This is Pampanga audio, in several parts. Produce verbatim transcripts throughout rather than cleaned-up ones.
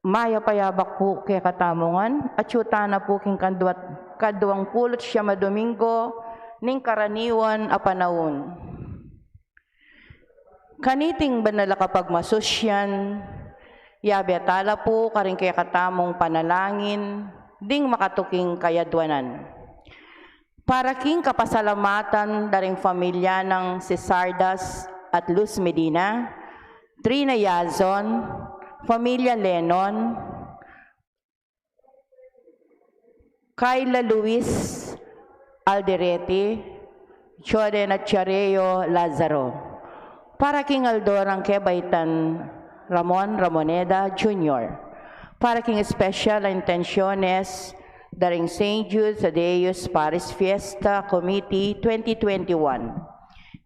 Mayap a yabak pu kekatamu ngan, atyu tana pu king kaduat, kaduang pulu't siyam a Domingo ning karaniwan a panaun. Kaniting banal a kapagmasusyan, yabe tala pu karing kekatamung panalangin ding makatuking kayadwanan. Para king kapasalamatan da ring familia nang Cesardas at Luz Medina, Trina Yazon, familia Lennon, Kayla Luis Alderete, Joden at Chareo Lazaro. Para king aldo nang kebaitan Ramon Ramoneda Junior. Para king special intenciones da ring Saint Jude Thaddeus Paris Fiesta Committee twenty twenty-one.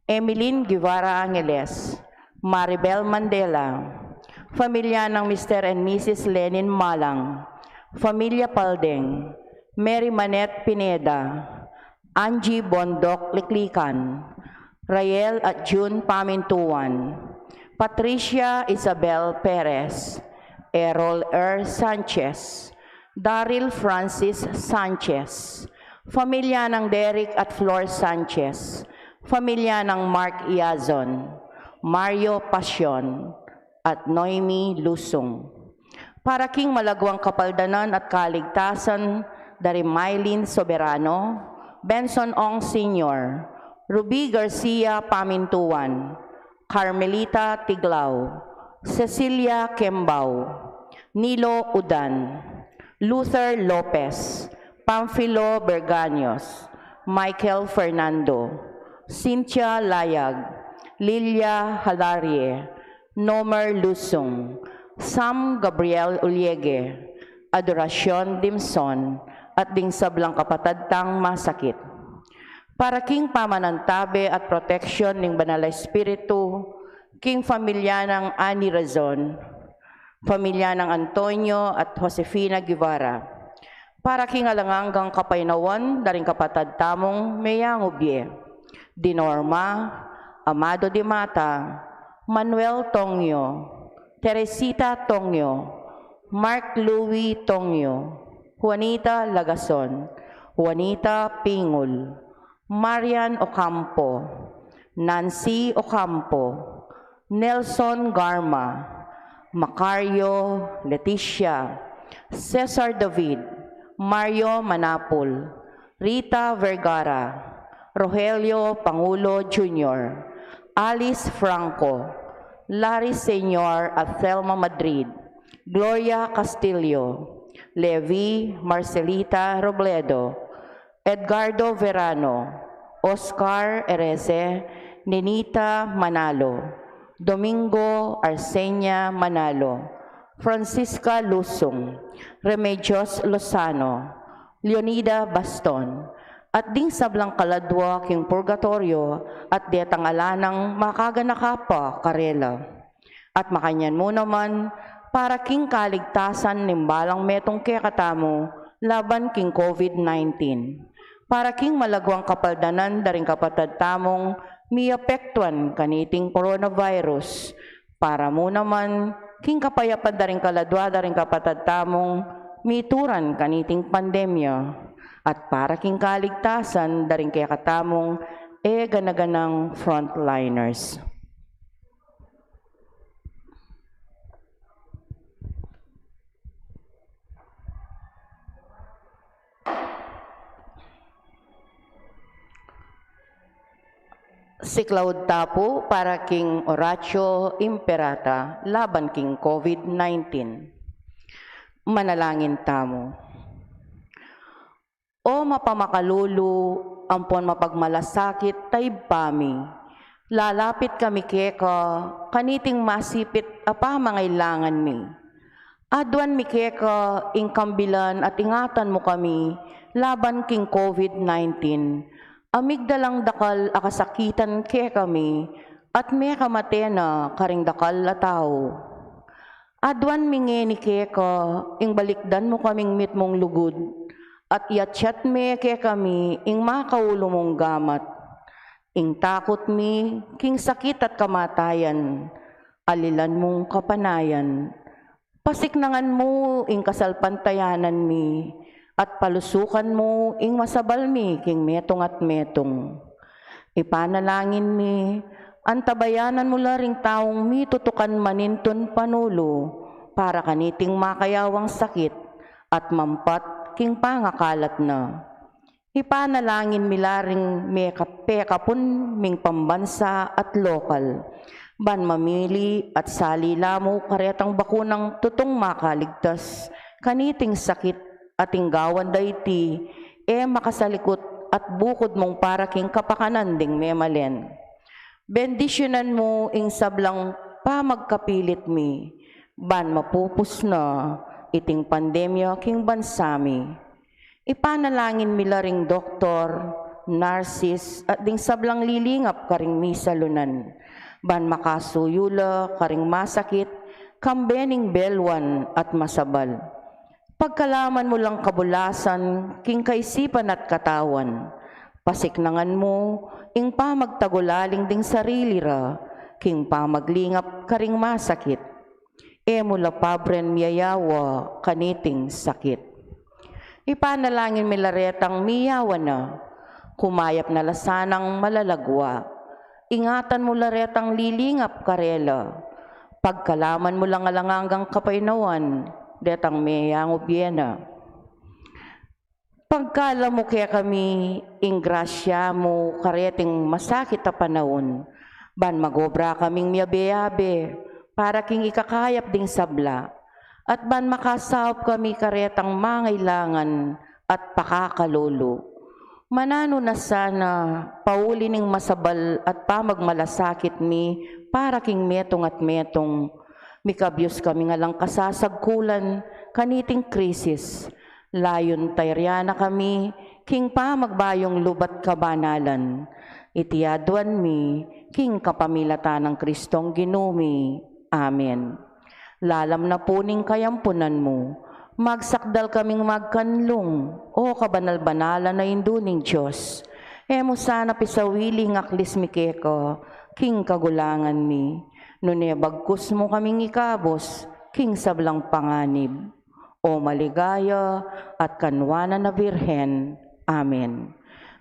Emeline Guevara Angeles, Maribel Mandela, familia nang Mister and Missus Lenin Malang, familia Paldeng, Mary Manette Pineda, Angie Bondoc Liklikan, Rael at June Pamintuan, Patricia Isabel Perez, Errol R. Sanchez, Daryl Francis Sanchez, familia nang Derek at Flor Sanchez, familia nang Mark Iazon, Mario Pasion, at Noemi Lusung. Para king malaguang kapaldanan at kaligtasan da ring Mylene Soberano, Benson Ong Senior, Ruby Garcia Pamintuan, Carmelita Tiglao, Cecilia Kembao, Nilo Udan, Luther Lopez, Pamfilo Bergaños, Michael Fernando, Cynthia Layag, Lilia Halarie, Nomer Lusung, Sam Gabriel Uliege, Adoracion Dimson, at ding sablang kapatad tang masakit. Para king pamanantabe at proteksyon ning Banal a Espiritu, king familia nang Ani Razon, familia nang Antonio at Josefina Guevara. Para king alang anggang kapaynawan da ring kapatad tamung meyangubie, Dinorma Amado de Mata, Manuel Tongyo, Teresita Tongyo, Mark Louis Tongyo, Juanita Lagason, Juanita Pingul, Marian Ocampo, Nancy Ocampo, Nelson Garma, Macario Leticia, Cesar David, Mario Manapul, Rita Vergara, Rogelio Pangulo Junior, Alice Franco, Larry Senior at Thelma Madrid, Gloria Castillo, Levi Marcelita Robledo, Edgardo Verano, Oscar Erese, Ninita Manalo, Domingo Arsenia Manalo, Francisca Lusung, Remedios Lozano, Leonida Baston, at ding sablang kaladwa king purgatoryo at detang ala nang makaganaka pa karela. At makanyan mu naman, para king kaligtasan ning balang metung kekatamu laban king COVID nineteen. Para king malaguang kapaldanan da ring kapatad tamung miapektuan kaniting coronavirus. Para mu naman, king kapayapan da ring kaladwa da ring kapatad tamung mituran kaniting pandemya. At para king kaligtasan da ring kekatamung e gana-ganang frontliners. Siklaud ta pu para king Oratio Imperata laban king COVID nineteen. Manalangin tamu. O mapamakalulu, ampon mapagmalasakit a Ibpa mi, lalapit kami keka kaniting masipit a pamangailangan mi. Aduan mi keka ing kambilan at ingatan mu kami laban king COVID nineteen, a migdalang dakal a kasakitan kekami at mekamate na karing dakal a tau. Aduan mi ngeni keka ing balikdan mu kaming mitmung lugud, at iatyat me kekami ing makaulu mung gamat. Ing takut mi king sakit at kamatayan, alilan mung kapanayan. Pasiknangan mu ing kasalpantayanan mi, at palusukan mu ing masabal mi king metung at metung. Ipanalangin mi, antabayanan mu la ring taung mitutukan manintun panulu para kaniting makayawang sakit at mampat king pangakalat na. Ipanalangin mi la ring meka-, pekapun ming pambansa at lokal, ban mamili at sali la mu karetang bakunang tutung makaligtas kaniting sakit at ing gawan da iti e makasalikut at bukud mung para king kapakanan ding memalen. Bendisyunan mu ing sablang pamagkapilit mi, ban mapupus na iting pandemya king bansa mi. Ipanalangin mi la ring doktor, narsis, at ding sablang lilingap karing misalunan, ban makasuyu la karing masakit, kambe ning belwan at masabal. Pagkalaman mu lang kabulasan king kaisipan at katawan, pasiknangan mu ing pamagtagulaling ding sarili ra king pamaglingap karing masakit. E mu la pabren miyayawa kaniting sakit. Ipanalangin mi la retang miyawa na, kumayap na la sanang malalagwa. Ingatan mu la retang lilingap karela. Pagkalaman mu lang alang anggang kapaynawan detang meyangu bie na. Pagkalub mu kekami ing grasya mu kareting masakit a panaun, ban magobra kaming miyabe-yabe para king ikakayap ding sabla, at ban makasaup kami karetang mangailangan at pakakalulu. Mananu na sana, pauli ning masabal at pamagmalasakit mi para king metung at metung, mikabyus kami ngan lang kasasagkulan kaniting krisis. Layun tayrian na kami king pamagbayung lub at kabanalan. Iti aduan mi king kapamilatan nang Kristong Ginu mi. Amen. Lalam na pu ning kayampunan mu, magsakdal kaming magkanlung, O kabanal-banalan a Indu ning Dios. E mu sana pisawili ing aklis mi keka king kagulangan mi, nune bagkus mu kaming ikabus king sablang panganib. O maligaya at kanuanan a Birhen. Amen.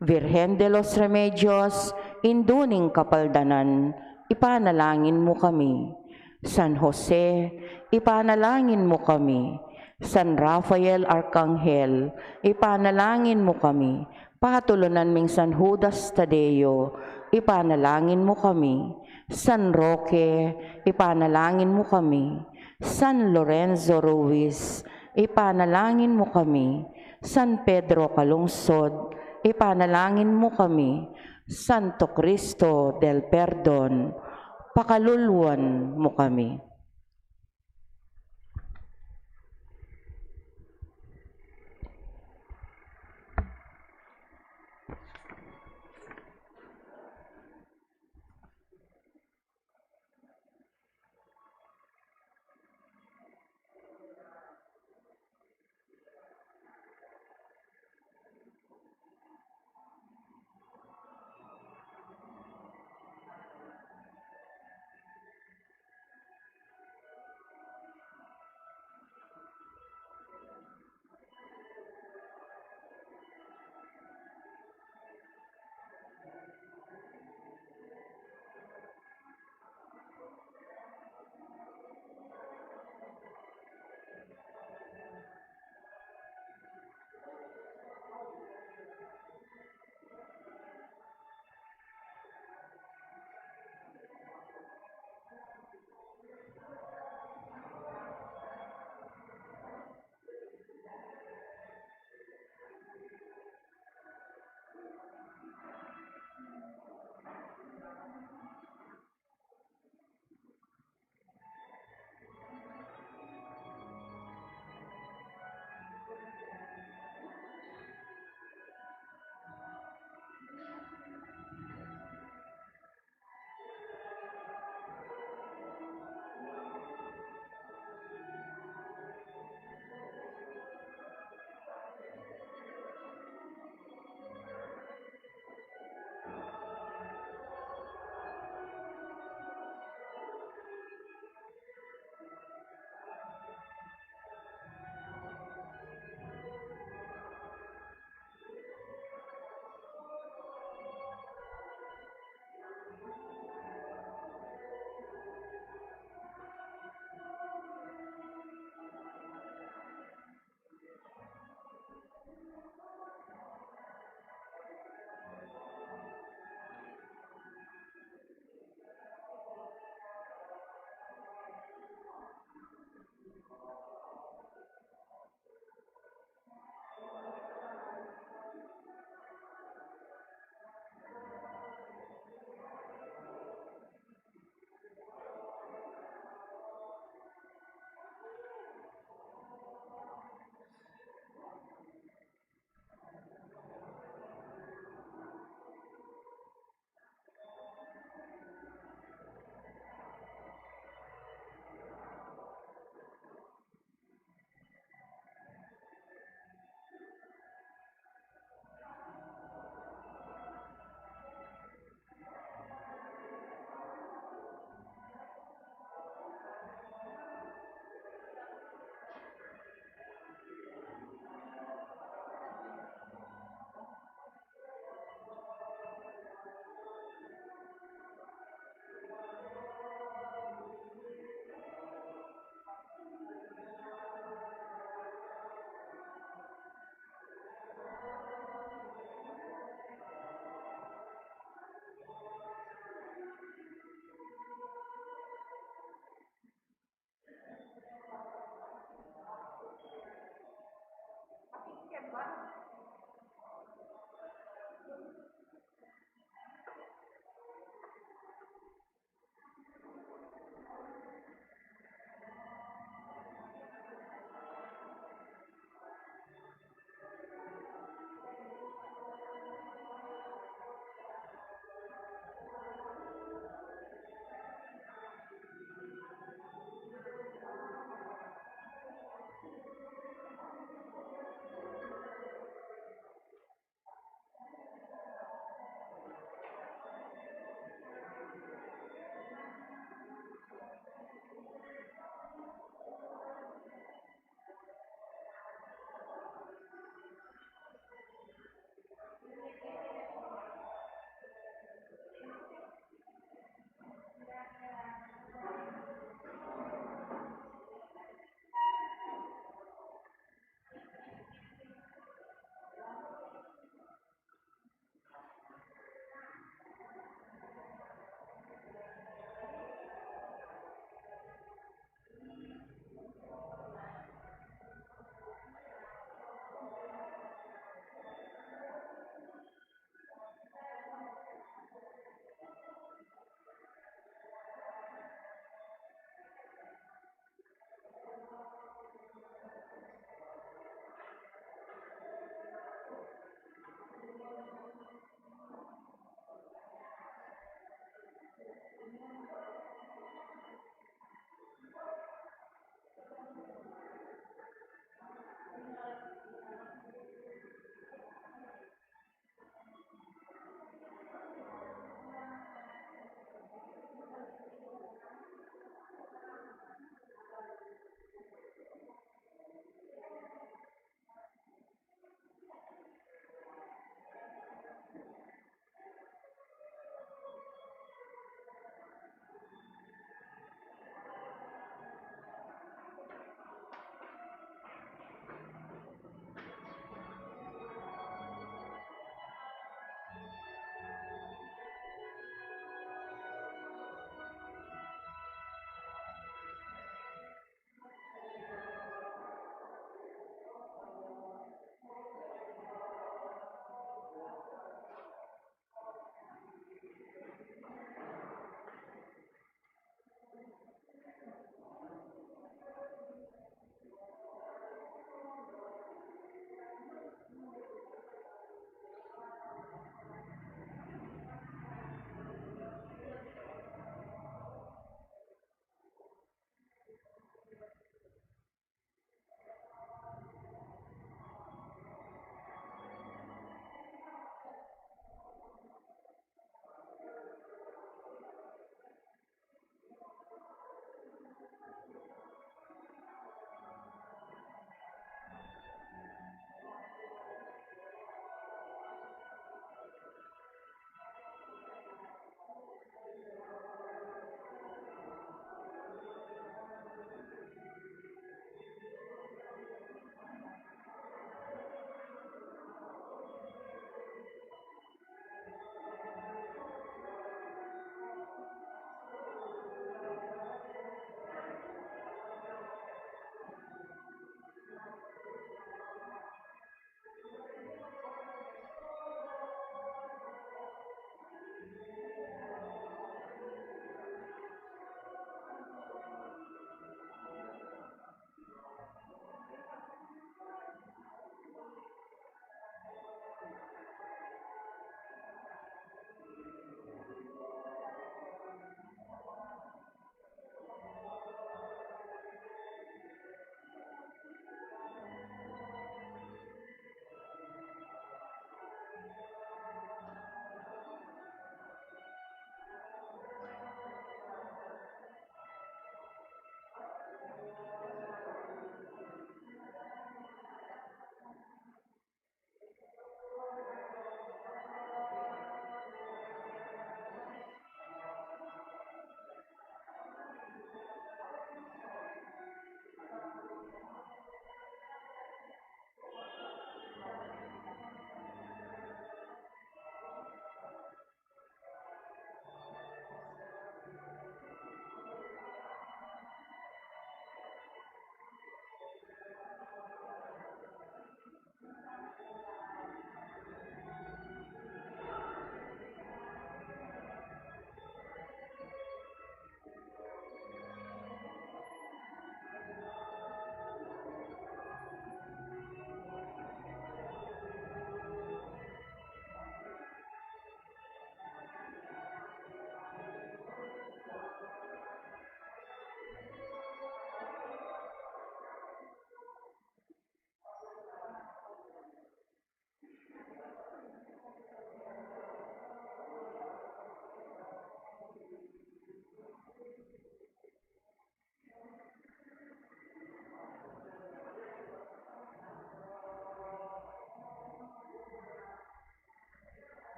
Virgen de los Remedios, Indu ning Kapaldanan, ipanalangin mu kami. San Jose, ipanalangin mu kami. San Rafael Arkanghel, ipanalangin mu kami. Patulunan ming San Judas Tadeo, ipanalangin mu kami. San Roque, ipanalangin mu kami. San Lorenzo Ruiz, ipanalangin mu kami. San Pedro Calungsod, ipanalangin mu kami. Santo Cristo del Perdon, pakaluluan mu kami.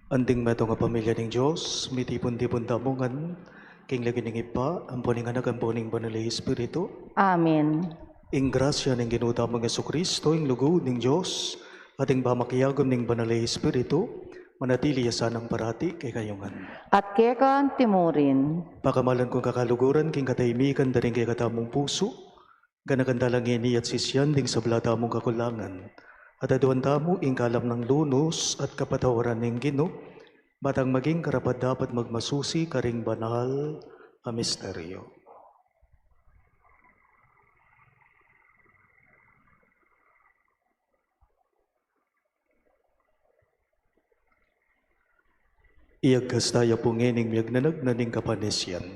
Anting metung a pamilya ning Dios, mitipun-tipun tamu ngan king lagyu ning Ibpa, ampo ning Anak, ampo ning Banal a Espiritu. Amen. Ing grasya ning Ginu tamung Jesucristo, ing lugud ning Dios, at ing pamakiagum ning Banal a Espiritu, manatili ya sanang parati kekayu ngan. At keka antimurin. Pakamalan kung kakaluguran king kataimikan da ring kekatamung pusu, ganakan tala ngeni at sisian ding sabla tamung kakulangan, at aduan tamu ing kalam nang lunus at kapatawaran ning Ginu, ba tang maging karapat-dapat magmasusi karing banal a misteryo. Iyagkas taya pu ngening miyagnanag na ning kapanisian.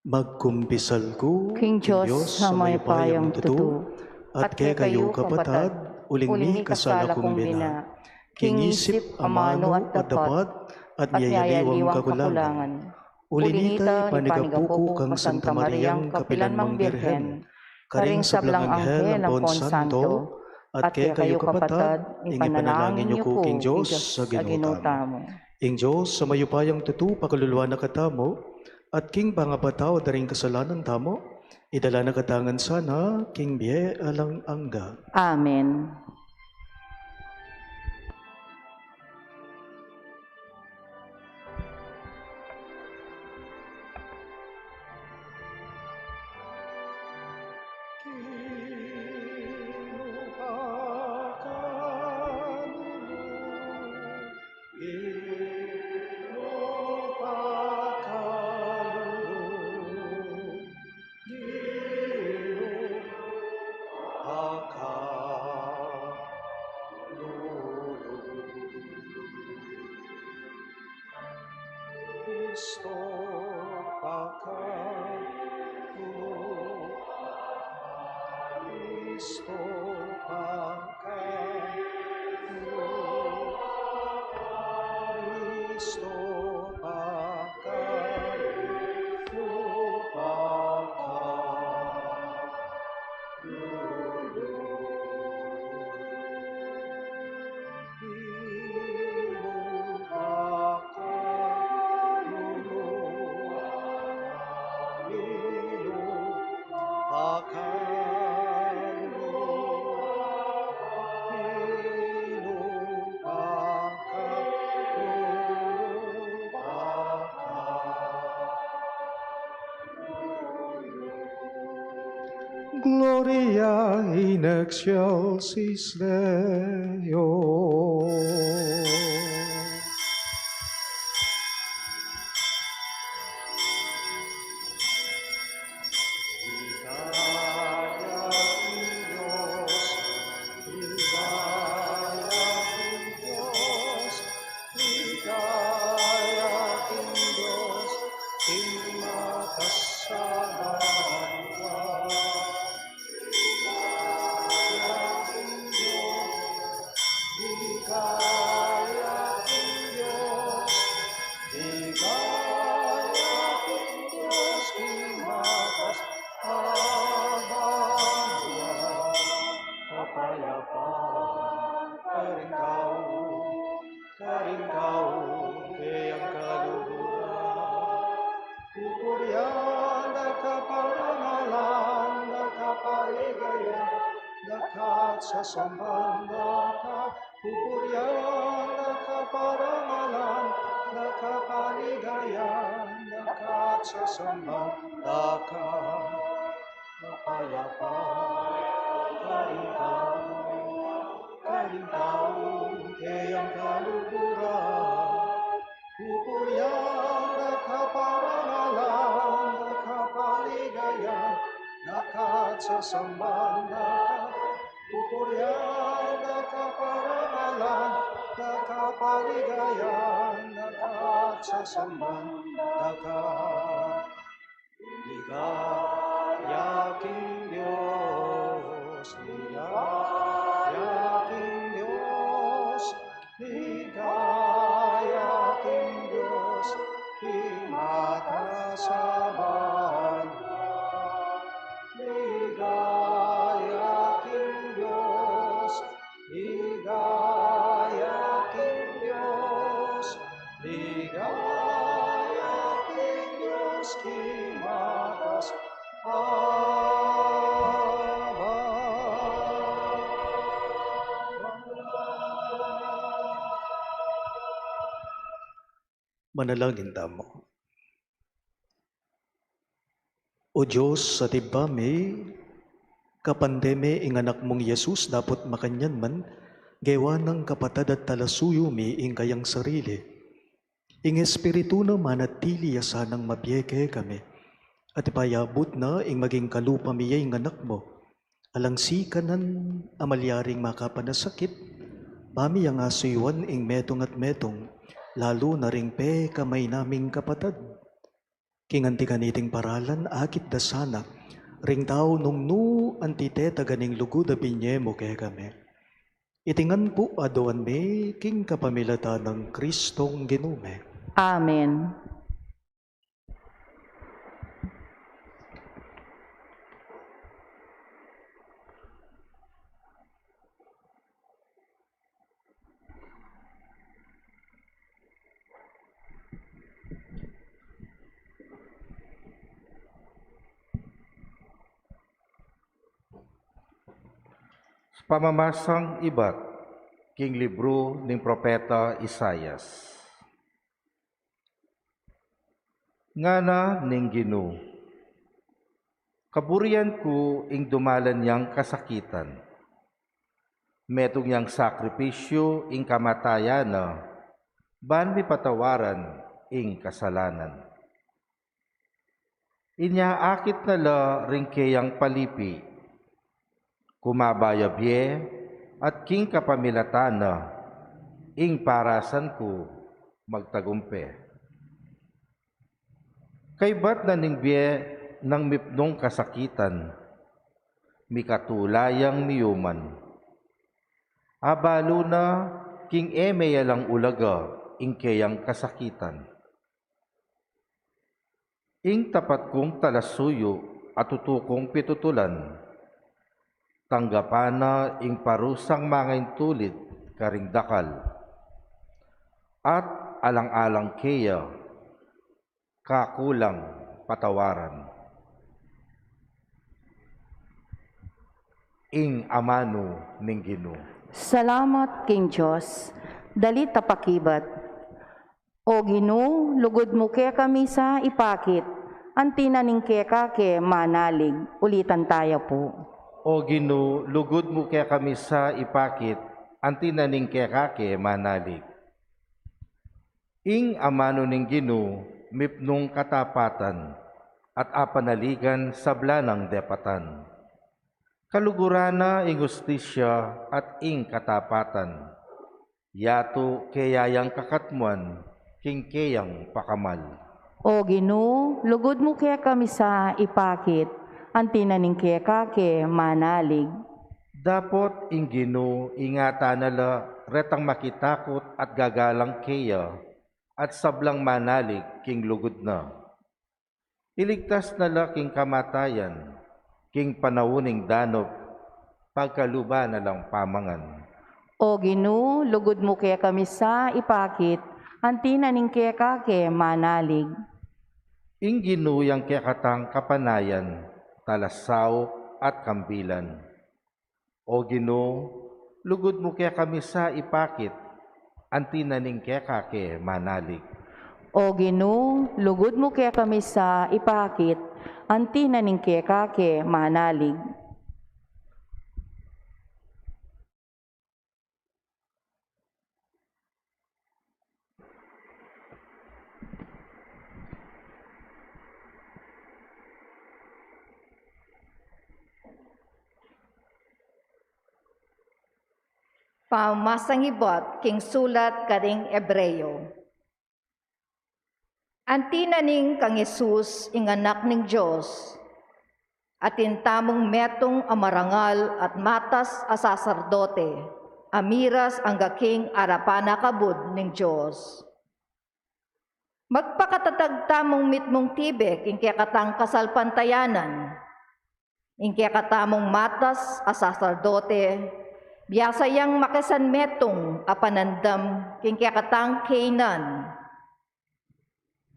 Magkumpisal ku king Dios a mayupayang tutu, at kekayu kapatad, uling mikasala kung bina, king isip, amanu, at dapat, at miyayaliwang kakulangan. Uli nita, ipanigapu ku kang Santa Mariang kapilan mang Birhen, karing sablang anghel ampon santo, at kekayu kapatad, ipanalangin yu ku king Dios a Ginu tamu. Ing Dios a mayupayang tutu pakaluluan na katamu, at king pangapatawad da ring kasalanan tamu, idala na katamu ngan sana king bie alang angga. Amen. Kristo pakalulu, Kristo pakalulu, Kristo pakalulu, pakalulu. Gloria in excelsis Deo. Ligaya king Dios, king matas a banua. Ligaya king Dios, ligaya king Dios, ligaya king Dios, king matas a banua. Kapayapan karing tau, karing tau keyang kaluguran. Pupurian da ka, parangalan da ka, paligayan da ka, at sasamban da ka. Pupurian da ka, parangalan da ka, paligayan da ka, at sasamban da ka. Kapayapan karing tau, karing tau keyang kaluguran. Pupurian da ka, parangalan da ka, paligayan da ka, at sasamban da ka. Pupurian da ka, parangalan da ka, paligayan da ka, at sasamban da ka. Ligaya king Dios, ligaya king Dios, ligaya king Dios, king matas a banua. Ligaya king Dios, ligaya king Dios. Manalangin tamu. O Dios, at Ibpa mi, kapante me ing Anak mung Jesus, dapot makanyan man, gewa nang kapatad at talasuyu mi ing kayang sarili. Ing Espiritu na manatili ya sanang mabie kekami, at ipayabut na ing maging kalupa mi ya ing Anak mu. Alang sikanan a malyaring makapanasakit, ba mi yang asuyuan ing metung at metung, lalu na ring pekamay naming kapatad. King anti kaniting paralan, akit da sana ring tau nung nu anti tetagan ing lugud a binye mu kekami. Iti ngan pu aduan mi king kapamilatan nang Kristong Ginu mi. Amen. Pamamasang ibat king libru ning propeta Isaias. Ngana ning Ginu, kaburian ku ing dumalan yang kasakitan. Metung yang sakripisyu ing kamatayan na, ban mipatawaran ing kasalanan. Inya akit na la ring keyang palipi, kumaba ya bie, at king kapamilatan na, ing parasan ku magtagumpe. Kaybat na ning bie nang mipnung kasakitan, mikatula yang miyuman. Abalu na king e me ya lang ulaga ing keyang kasakitan. Ing tapat kung talasuyu a tutu kung pitutulan, tanggapan na ing parusang mangaintulid karing dakal, at alang-alang keya kaku lang patawaran. Ing amanu ning Ginu. Salamat king Dios. Dalit a pakibat. O Ginu, lugud mu kekami sa ipakit, anti na ning keka ke manalig. Ulitan taya pu. O Ginu, lugud mu kekami sa ipakit, anti na ning keka ke manalig. Ing amanu ning Ginu mipnung katapatan, at apanaligan sabla nang depatan. Kaluguran na ing hustisya at ing katapatan. Yatu keya yang kakatmuan king keyang pakamal. O Ginu, lugud mu kekami sa ipakit, anti na ning keka ke manalig. Dapot ing Ginu ingatan na la retang makitakut at gagalang keya, at sablang manalig king lugud na. Iligtas na la king kamatayan, king panaun ning danup, pagkaluban na lang pamangan. O Ginu, lugud mu kekami sa ipakit, anti na ning keka ke manalig. Ing Ginu yang kekatang kapanayan, talasaup at kambilan. O Ginu, lugud mu kekami sa ipakit, anti na ning keka ke manalig. O Ginu, lugud mu kekami sa ipakit, anti na ning keka ke manalig. Pamamasang ibat king sulat karing Hebreo. Anti na ning kang Jesus ing Anak ning Dios, atin tamung metung a marangal at matas a saserdote, a miras angga king arapan a kabud ning Dios. Magpakatatag tamung mitmung tibe king kekatang kasalpantayanan. Ing kekatamung matas a saserdote, biasa yang makisanmetung a panandam king kekatang keinan.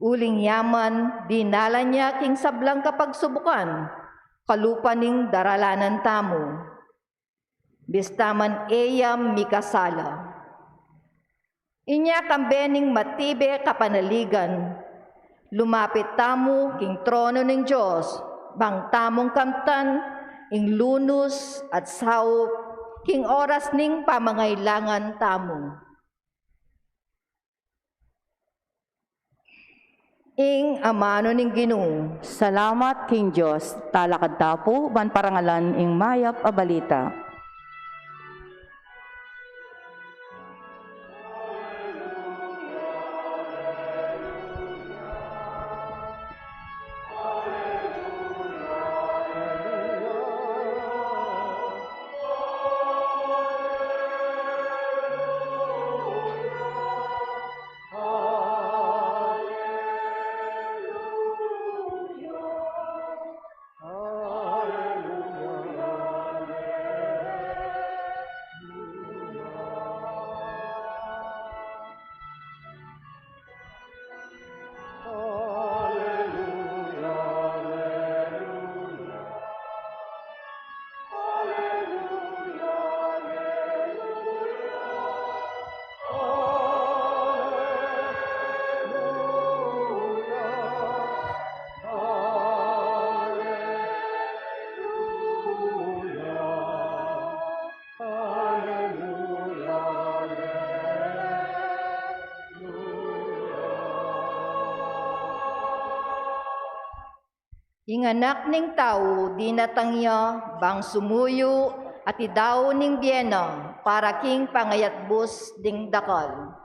Uling yaman, dinalan ya king sablang kapagsubukan, kalupa ning daralanan tamu. Bista man e ya mikasala. Inya kambe ning matibe kapanaligan, lumapit tamu king trono ning Dios, bang tamung kamtan ing lunus at saup king oras ning pamangailangan tamu. Ing amanu ning Ginu. Salamat king Dios. Talakad ta pu ban parangalan ing mayap a balita. Ing Anak ning Tau dinatang ya bang sumuyu at idau ning bie na para king pangayatbus ding dakal.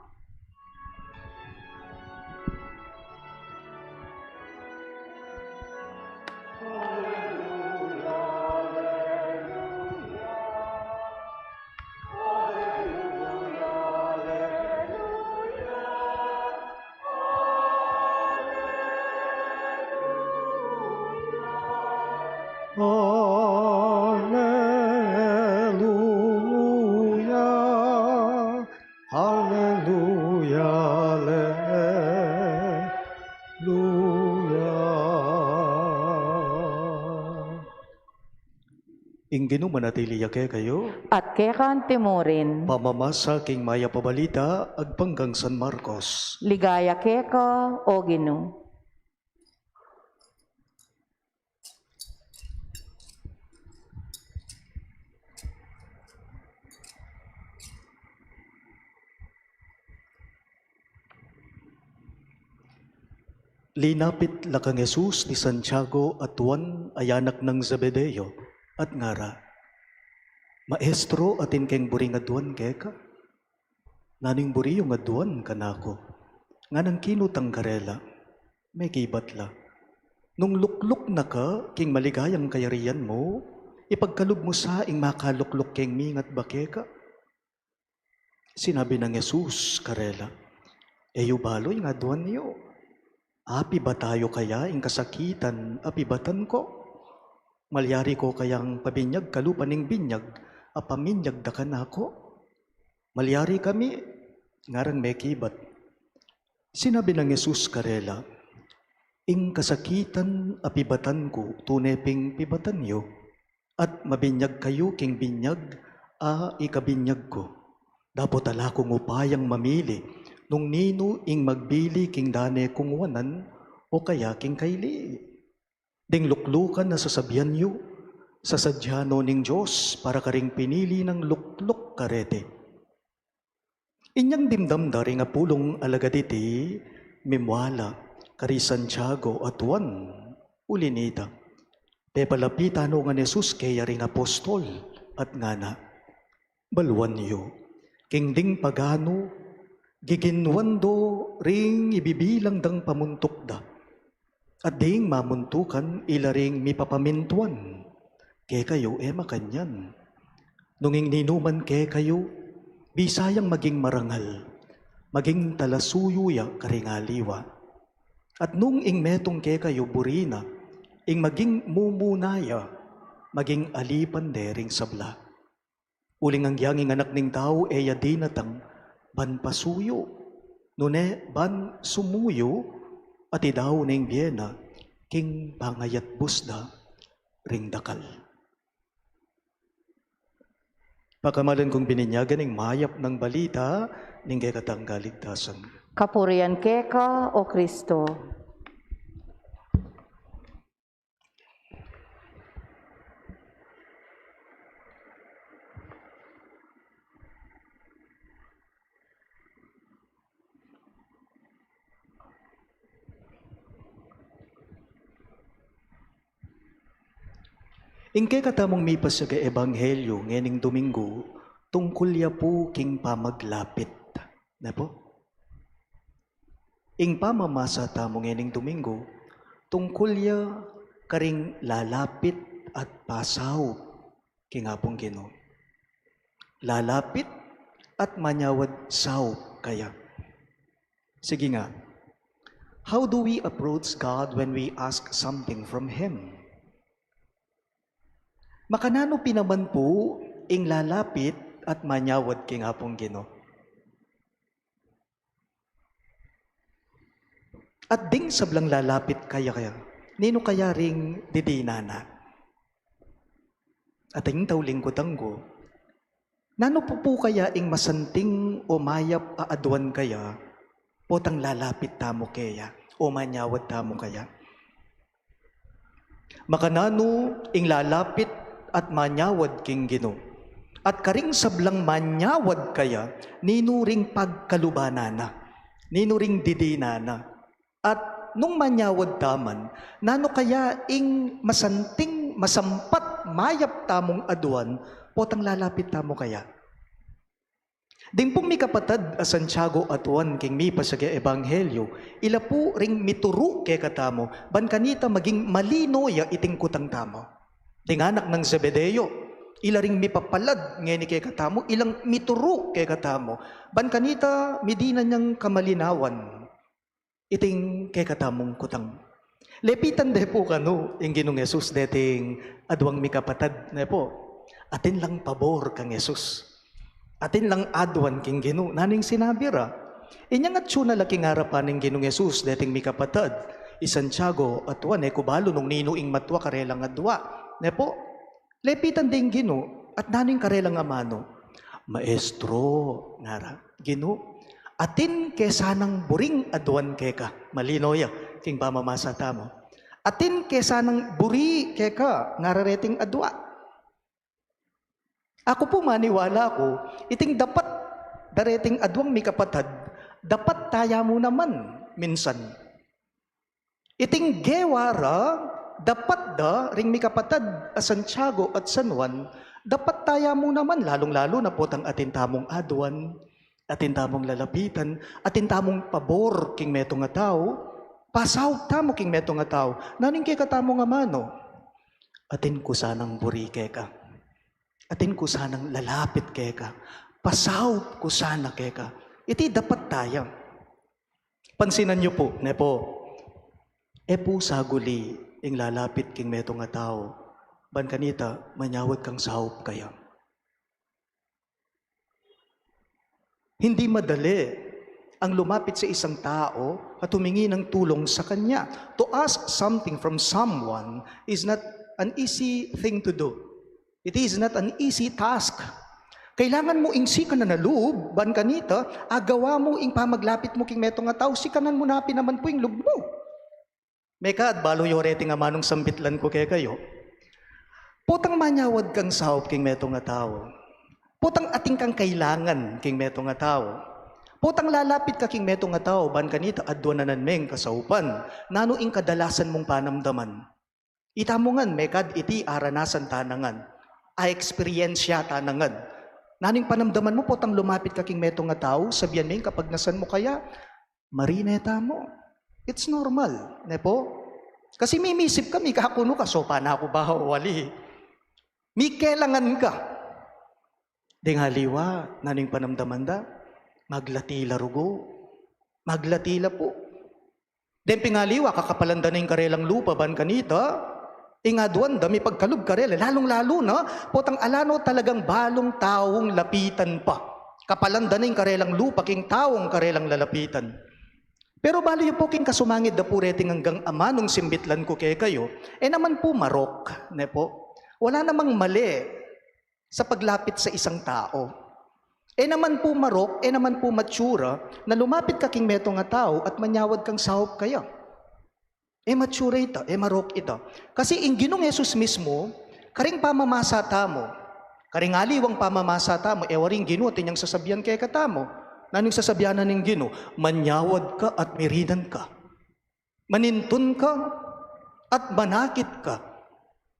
Aleluya, aleluya, aleluya. Ing Ginu manatili ya kekayu. At keka antimurin. Pamamasa king mayap a balita agpang kang San Marcos. Ligaya keka, O Ginu. Linapit la kang Jesus ni Santiago at Juan a anak nang Zebedeo, at ngara, "Maestro, atin keng buring aduan keka?" "Nanu ing buri yung aduan kanaku?" Nganang kinutang karela. Mekibat la, "Nung lukluk na ka king maligayang kayarian mu, ipagkalub mu sa ing makalukluk keng mingat ba keka." Sinabi nang Jesus karela, "E yu balu ing aduan yu. Apibata yu kaya ing kasakitan a pibatan ku? Malyari ku kayang pabinyag kalupa ning binyag a paminyag da kanaku? Malyari kami?" Ngarang mekibat. Sinabi nang Jesus karela, "Ing kasakitan a pibatan ku, tune ping pibatan yu, at mabinyag kayu king binyag a ikabinyag ku. Dapot ala kung upayang mamili nung ninu ing magbili king dane kung wanan o kaya king kaili. Ding luklukan a sasabian yu, sasadya no ning Dios para karing pinili nang lukluk kareti." Inyang dimdam da ring apulung alagad iti, mimwala kari Santiago at Juan. Uli nita, pepalapitan no ngan Jesus keya ring apostol at ngana, "Baluan yu, king ding paganu, giginwan do ring ibibilang dang pamuntuk da. At ding mamuntukan ila ring mipapamintuan. Kekayu e makanyan. Nung ing ninuman kekayu, bisa yang maging marangal, maging talasuyu ya karing aliwa. At nung ing metung kekayu buri na, ing maging mumuna ya, maging alipan de ring sabla. Uling agyang ing Anak ning Tau e ya dinatang ban pasuyu, nune ban sumuyu at idao ne ing bie na king pangayatbus da ring dakal. Pakamalan kung bininyagan ing mayap nang balita ning kekatang kaligtasan. Kapurian keka, O Kristo. Ing kekatamung mipasagang ebanghelyo ngening Dominggu, tungkul ya pu king pamaglapit. Ne pu? Ing pamamasa tamu ngening Dominggu, tungkul ya karing lalapit at pasaup king Apung Ginu. Lalapit at manyawad saup kaya. Sige nga, how do we approach God when we ask something from Him? Makananu pin naman pu ing lalapit at manyawad king Apung Ginu? At ding sablang lalapit kaya, kaya, ninu kaya ring didinan na? At ing tauling kutang ku, nanu pu pu kaya ing masanting o mayap a aduan kaya, potang lalapit tamu keya, o manyawad tamu kaya? Makananu ing lalapit at manyawad king Ginu? At karing sablang manyawad kaya, ninu ring pagkalubanan na? Ninu ring didinan na? At nung manyawad taman, nanu kaya ing masanting, masampat, mayap tamung aduan, potang lalapit tamu kaya? Ding pung mikapatad a Santiago at Juan king mipasagang ebanghelyo, ila pu ring mituru kekatamu, ban kanita maging malino ya iting kutang tamu. Ding anak nang Zebedeo, ila ring mipapalad ngeni kekatamu, ilang mituru kekatamu, ban kanita midinan yang kamalinawan iting kekatamung kutang. Lepitan de pu kanu ing Ginung Jesus deting aduang mikapatad, ne pu? Atin lang pabor kang Jesus. Atin lang aduan king Ginu. Nanu ing sinabi ra? Inyang atsu na la king arapan ning Ginung Jesus deting mikapatad, i Santiago at Juan, e ku balu nung ninu ing matua karelang adua, ne pu? Lepitan ding Ginu, at nanu ing karelang amanu? Maestro, ngara, Ginu, atin ke sanang buring aduan keka. Malino ya king pamamasa tamu. Atin ke sanang buri keka, ngara reting adua. Aku pu maniwala ku, iting dapat da reting aduang mikapatad, dapat taya mu naman minsan. Iting gewa ra, dapat da ring mikapatad a Santiago at San Juan, dapat taya mu naman, lalung-lalu na potang atin tamung aduan, atin tamung lalapitan, atin tamung pabor king metung a tau, pasaup tamu king metung a tau. Nanu ing kekatamung amanu? Atin ku sanang buri keka. Atin ku sanang lalapit keka. Pasaup ku sana keka. Iti dapat taya. Pansinan yu pu, ne pu? E pu saguli ing lalapit king metung a tau, ban kanita manyawad kang saup kaya. Hindi madali ang lumapit sa isang tao at humingi ng tulong sa kanya. To ask something from someone is not an easy thing to do. It is not an easy task. Kailangan mu ing sikanan a lub, ban kanita, agawa mu ing pamaglapit mu king metung a tau, sikanan mu na pin naman pu ing lub mu. Mekad balu yu reting amanung sambitlan ku kekayu. Potang manyawad kang saup king metung a tau. Potang atin kang kailangan king metung a tau. Potang lalapit ka king metung a tau, ban kanita aduan na naman meng kasaupan. Nanu ing kadalasan mung panamdaman? Ita mu ngan, mekad iti aranasan ta na ngan, a eksperyensya ta na ngan. Nanu ing panamdaman mu potang lumapit ka king metung a tau, sabian me ing kapagnasan mu kaya, marine tamu. It's normal, ne pu? Kasi mimisip ka, mikakunu ka, sopan na ku ba o ali? Mikelangan ka. Deng aliwa, nanu ing panamdaman da? Maglati la rugu. Maglati la pu. Deng ping aliwa, kakapalan da na ing karelang lupa, ban kanita, ing aduan da mipagkalub karela, lalung-lalu na potang ala no talagang balung taung lapitan pa. Kapalan da na ing karelang lupa king taung karelang lalapitan. Pero balu yu pu king kasumangid da pu reting anggang amanung simbitlan ku kekayu, e naman pu marok, ne pu? Wala namang mali sa paglapit sa isang tau. E naman pu marok, e naman pu matsura na lumapit ka king metung a tau at manyawad kang saup kaya. E matsura ita, e marok ita. Kasi ing Ginung Jesus mismu, karing pamamasa tamu, karing aliwang pamamasa tamu, e wari ing Ginu atin yang sasabian kekatamu. Nanu ing sasabian na ning Ginu? Manyawad ka at mirinan ka. Manintun ka at manakit ka.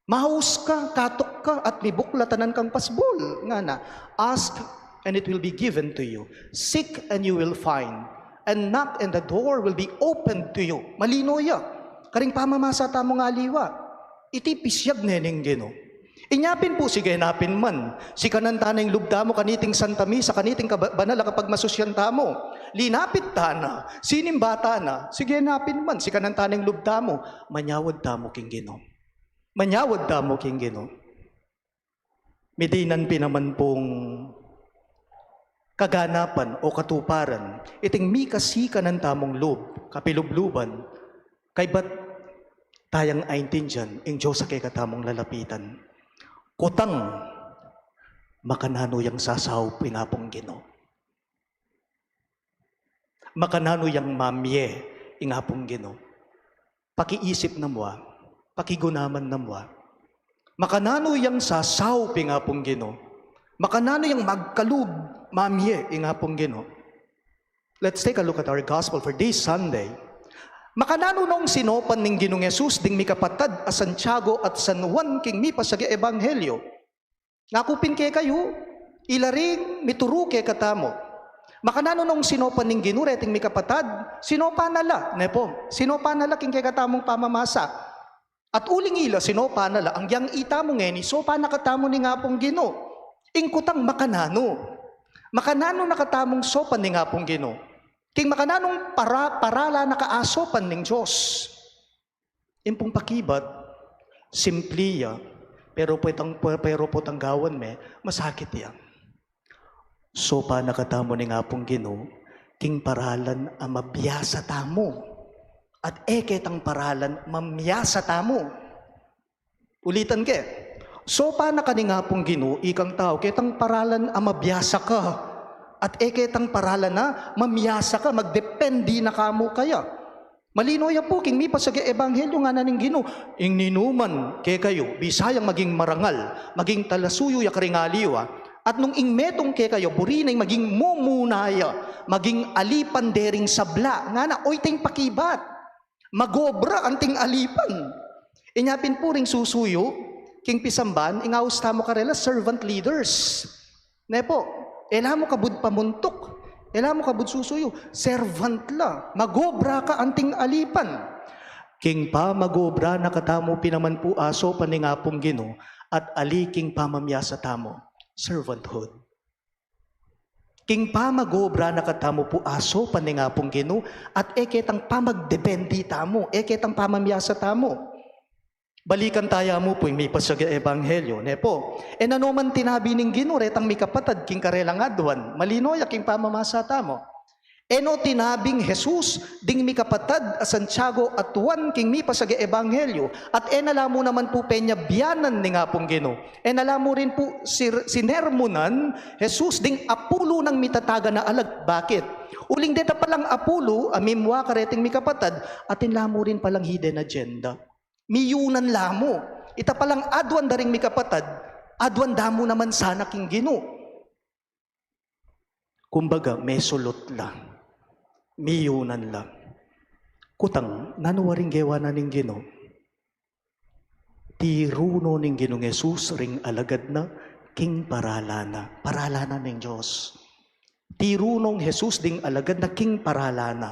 Maus ka, katuk ka, at mibuklatanan kang pasbul. Ngana, "Ask, and it will be given to you. Seek, and you will find. And knock, and the door will be opened to you." Malino ya. Karing pamamasa tamung aliwa, iti pisyag ne ning Ginu. Inya pin pu, sige na pin man, sikanan ta na ing lub tamu kaniting Santa Misa, kaniting kaba-, banal a kapagmasusyan tamu. Linapit ta na, sinimba ta na, sige na pin man, sikanan ta na ing lub tamu. Manyawad tamu king Ginu. Manyawad tamu king Ginu. Midinan pin naman pung kaganapan o katuparan iting mikasikanan tamung lub, kapilubluban, kaybat tayang aintindian ing Dios a kekatamung lalapitan. Kutang, makananu yang sasaup ing Apung Ginu? Makananu yang mamie ing Apung Ginu? Pakiisip na mu a, pakigunaman na mu a. Makananu yang sasaup ing Apung Ginu? Makananu yang magkalub, mamie ing Apung Ginu? Let's take a look at our gospel for this Sunday. Makananu nong sinopan ning Ginung Jesus ding mikapatad a Santiago at San Juan king mipasagang ebanghelyo? Ngaku pin kekayu, ila ring mituru kekatamu. Makananu nong sinopan ning Ginu reting mikapatad? Sinopan na la, ne pu? Sinopan na la king kekatamung pamamasa. At uling ila, sinopan na la, agyang itamu ngeni, sopan na katamu ning Apung Ginu. Ing kutang makananu? Makananu na katamung sopan ning Apung Ginu? King makananung para-, paralan na ka asopan ning Dios? Ing pung pakibat, simpli ya, pero potang, pero potang gawan me, masakit ya. Sopan na katamu ning Apung Ginu king paralan a mabiasa tamu, at e ketang paralan mamiasa tamu. Ulitan ke. Sopan na ka ning Apung Ginu, ikang tau, ketang paralan a mabiasa ka, at e ketang paralan a mamiasa ka, magdepende na ka mu kaya. Malino ya pu king mipasagang ebanghelyo, ngana ning Ginu, ing ninuman kekayu, bisayang maging marangal, maging talasuyu ya karing aliwa, at nung ing metung kekayu, buri nang maging mumuna ya, maging alipan dering sabla, ngana, oy, ing pakibat. Magobra anting alipan. Inya pin pu ring susuyu king pisamban, ing aus tamu karela servant leaders. Ne pu, e la mu kabud pamuntuk, e la mu kabud susuyu, servant la. Magobra ka anting alipan. King pamagobra na katamu pin naman pu asopan ning Apung Ginu, at ali king pamamiasa tamu, servanthood. King pamagobra na katamu pu asopan ning Apung Ginu, at e ketang pamagdepende tamu, e ketang pamamiasa tamu. Balikan taya mu pu ing mipasagang ebanghelyo, ne pu? E nanu man tinabi ning Ginu retang mikapatad king karelang aduan? Malino ya king pamamasa tamu. E no tinabing Jesus ding mikapatad a Santiago at Juan king mipasagang ebanghelyo, at e na la mu naman pu penyabianan ning Apung Ginu. E na la mu rin pu sir-, sinermunan Jesus ding apulu nang mitataga na alag. Bakit? Uling deta palang apulu a mimua kareting mikapatad, atin la mu rin palang hidden agenda. Miyunan la mu. Ita palang aduan da ring mikapatad, aduan da mu naman sana king Ginu. Kumbaga, mesulut la. Miyunan la. Kutang, nanu waring gewa na ning Ginu? Tiru no ning Ginung Jesus ring alagad na king paralan na. Paralan na ning Dios. Tiru nong Jesus ding alagad na king paralan na.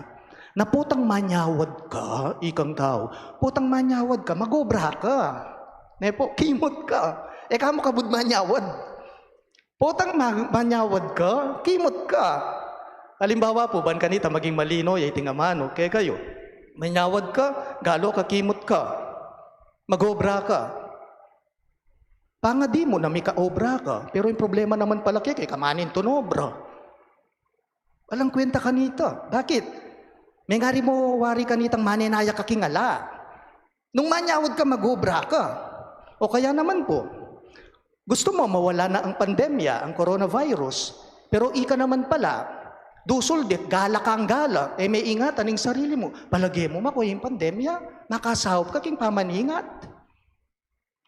Na potang manyawad ka, ikang tau. Potang manyawad ka, magobra ka. Ne pu, kimut ka. E ka mu kabud manyawad. Potang ma-, manyawad ka, kimut ka. Alimbawa pu, ban kanita maging malino ya iting amanu kekayu. Manyawad ka, galo ka, kimut ka. Magobra ka. Pangadi mu na mikaobra ka, pero ing problema naman pala keka, e ka manintun obra. Alang kwenta kanita. Bakit? Mengari mo wari kanitang manenaya ka king ala. Nung manyawad ka, magobra ka. O kaya naman po, gusto mo mawala na ang pandemya, ang coronavirus, pero ika naman pala, dusul dit, gala kang gala, e me ingatan ing sarili mu. Palage mu, makuya ing pandemya, makasaup ka king pamaningat.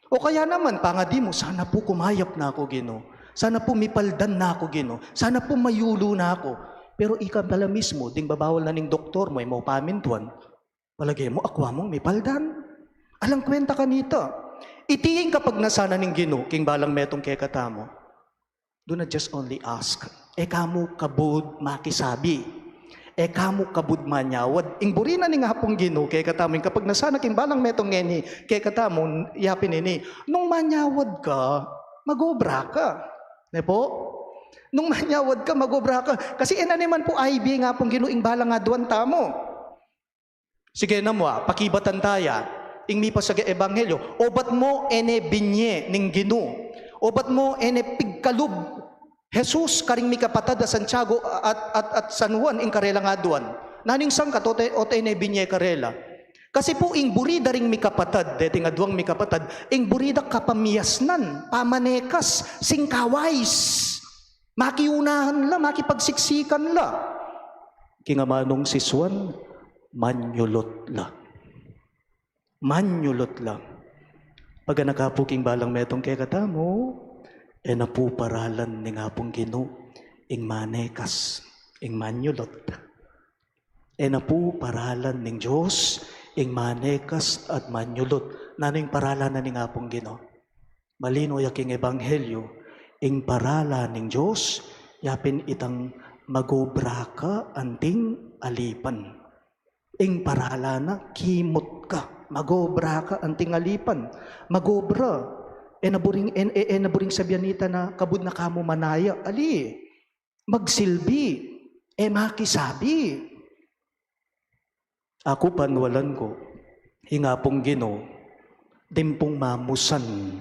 O kaya naman, pangadi mu, "Sana po kumayap na ku, Ginu. Sana po mipaldan na ku, Ginu. Sana po mayulu na ku." Pero ika pala mismu, ding babawal na ning doktor mu, e mu pamintuan, palage mu, akwa mung mipaldan. Alang kwenta kanita. Iti ing kapagnasan na ning Ginu king balang metung kekatamu. Do not just only ask. E ka mu kabud makisabi. E ka mu kabud manyawad. Ing buri na ning Apung Ginu kekatamu, ing kapagnasan na king balang metung ngeni kekatamu, yapin ini, nung manyawad ka, magobra ka. Ne po? Nung manyawad ka, magobra ka. Kasi e na naman po ibie ning Apung Ginu ing balang aduan tamu. Sige na mu, a, pakibatan taya ing mipasage ebanghelyo. Obat mu e ne binye ning Ginu. Obat mu e ne pigkalub Jesus karing mikapatad a Santiago at, at, at San Juan ing karelang aduan. Nanu ing sangkat? Obat e ne binye karela. Kasi pu ing buri da ring mikapatad, deting aduang mikapatad, ing buri da kapamiasnan, pamanekas, singkawais. Makiunahan la, makipagsiksikan la. King amanung sisuan, manyulut la. Manyulut la. Paganaka pu king balang metung kekatamu, e na pu paralan ning Apung Ginu ing manekas, ing manyulut. E na pu paralan ning Dios ing manekas at manyulut. Nanu ing paralan na ning Apung Ginu? Malino ya king ebanghelyo, ing paralan ning Dios, yapin itang magobra ka anting alipan. Ing paralan na, kimut ka, magobra ka anting alipan. Magobra. E na buring, e, e, e na buring sabian nita na kabud na ka mu manaya. Ali, magsilbi, e makisabi. Aku panwalan ku, ing Apung Ginu, ding pung mamusan,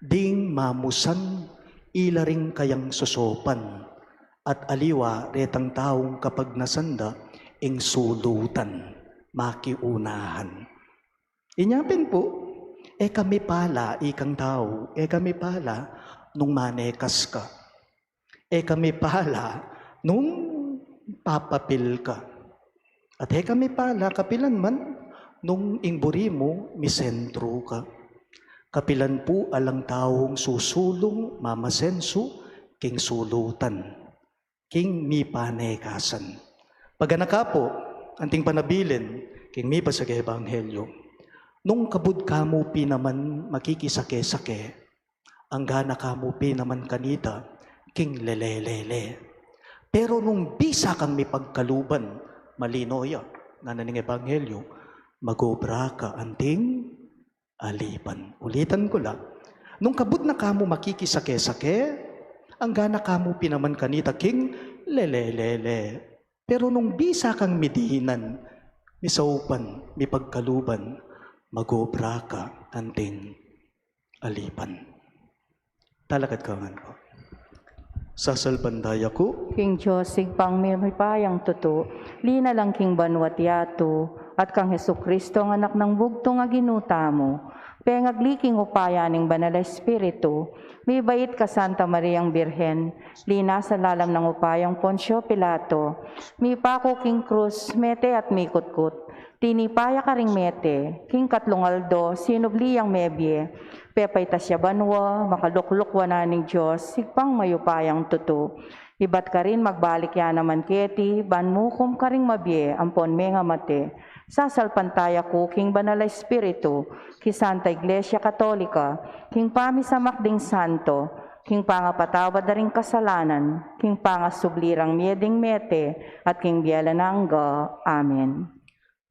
ding mamusan, ila ring kayang sosopan, at aliwa retang taung kapagnasan da ing sulutan, makiunahan. Inya pin pu, e ka mipala, ikang tau, e ka mipala nung manekas ka. E ka mipala nung papapil ka. At e ka mipala kapilan man nung ing buri mu misentru ka. Kapilan pu alang taung susulung mamasensu king sulutan, king mipanekasan. Paganaka pu, anting panabilin, king mipasage ebanghelyo. Nung kabud ka mu pin naman makikisake-sake, anggana ka mu pin naman kanita king lele-lele. Pero nung bisa kang mipagkaluban, malino ya, ngana ning ebanghelyo, magobra ka anting alipan. Ulitan ku la, nung kabud na ka mu makikisake-sake, anggana ka mu pin naman kanita king lele-lele. Pero nung bisa kang midinan, misaupan, mipagkaluban, magobra ka anting alipan. Talakad ka ngan pu. Sasalpantaya ku king Dios, Ibpang mipayang tutu, linalang king banua't yatu, at kang Jesucristo, ang Anak nang bugtung a Ginu tamu, pengagli king upaya ning Banal a Espiritu, mibait ka Santa Mariang Birhen, linasa lalam nang upayang Poncio Pilato, mipaku king krus, mete at mikutkut, tinipa ya karing mete, king katlung aldo, sinubli yang mebie, pepaitas ya banua, makalukluk wanan ning Dios, Ibpang mayupayang tutu. Ibat karin magbalik ya naman keti, ban mukum karing mabie ampon mengamate. Sasalpantaya ku king Banal a Espiritu, king Santa Iglesia Katolika, king pamisamak ding santo, king pangapatawad da ring kasalanan, king pangasubli rang mie ding mete, at king bie alang angga. Amen.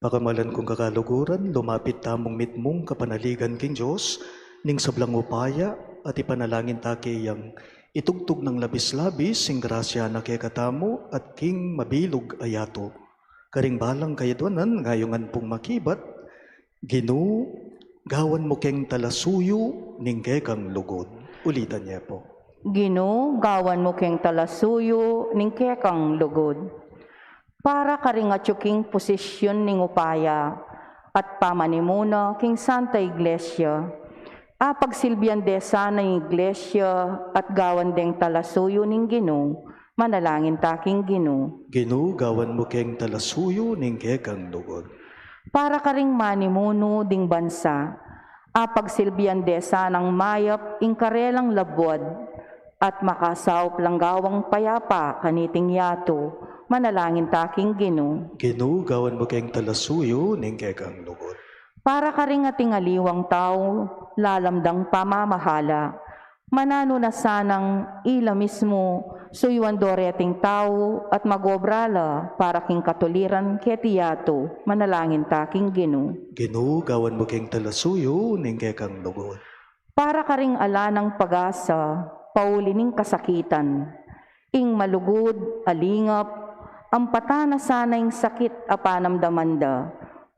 Pakamalan kung kakaluguran, lumapit tamung mitmung kapanaligan king Dios ning sablang upaya, at ipanalangin ta keyang itugtug nang labis-labis ing grasya na kekatamu at king mabilug a yatu. Karing balang kayadwanan, ngayungan pung makibat, Ginu, gawan mu keng talasuyu ning kekang lugud. Ulitan ye pu. Ginu, gawan mu keng talasuyu ning kekang lugud. Para karing atyu king posisyon ning upaya at pamanimuna king Santa Iglesia, apagsilbian de sana ing Iglesia at gawan deng talasuyu ning Ginu, manalangin ta king Ginu. Ginu, gawan mu keng talasuyu ning kekang lugud. Para karing manimunu ding bansa, apagsilbian de sanang mayap ing karelang labuad at makasaup lang gawang payapa kaniting yatu, manalangin ta king Ginu. Ginu, gawan mu keng talasuyu ning kekang lugud. Para karing ating aliwang tau lalam dang pamamahala, mananu na sanang ila mismu suyuan do reting tau at mag-obra la para king katuliran keti yatu, manalangin ta king Ginu. Ginu, gawan mu keng talasuyu ning kekang lugud. Para karing ala nang pag-asa pauli ning kasakitan, ing malugud a lingap, ampatan na sana ing sakit a panamdaman da,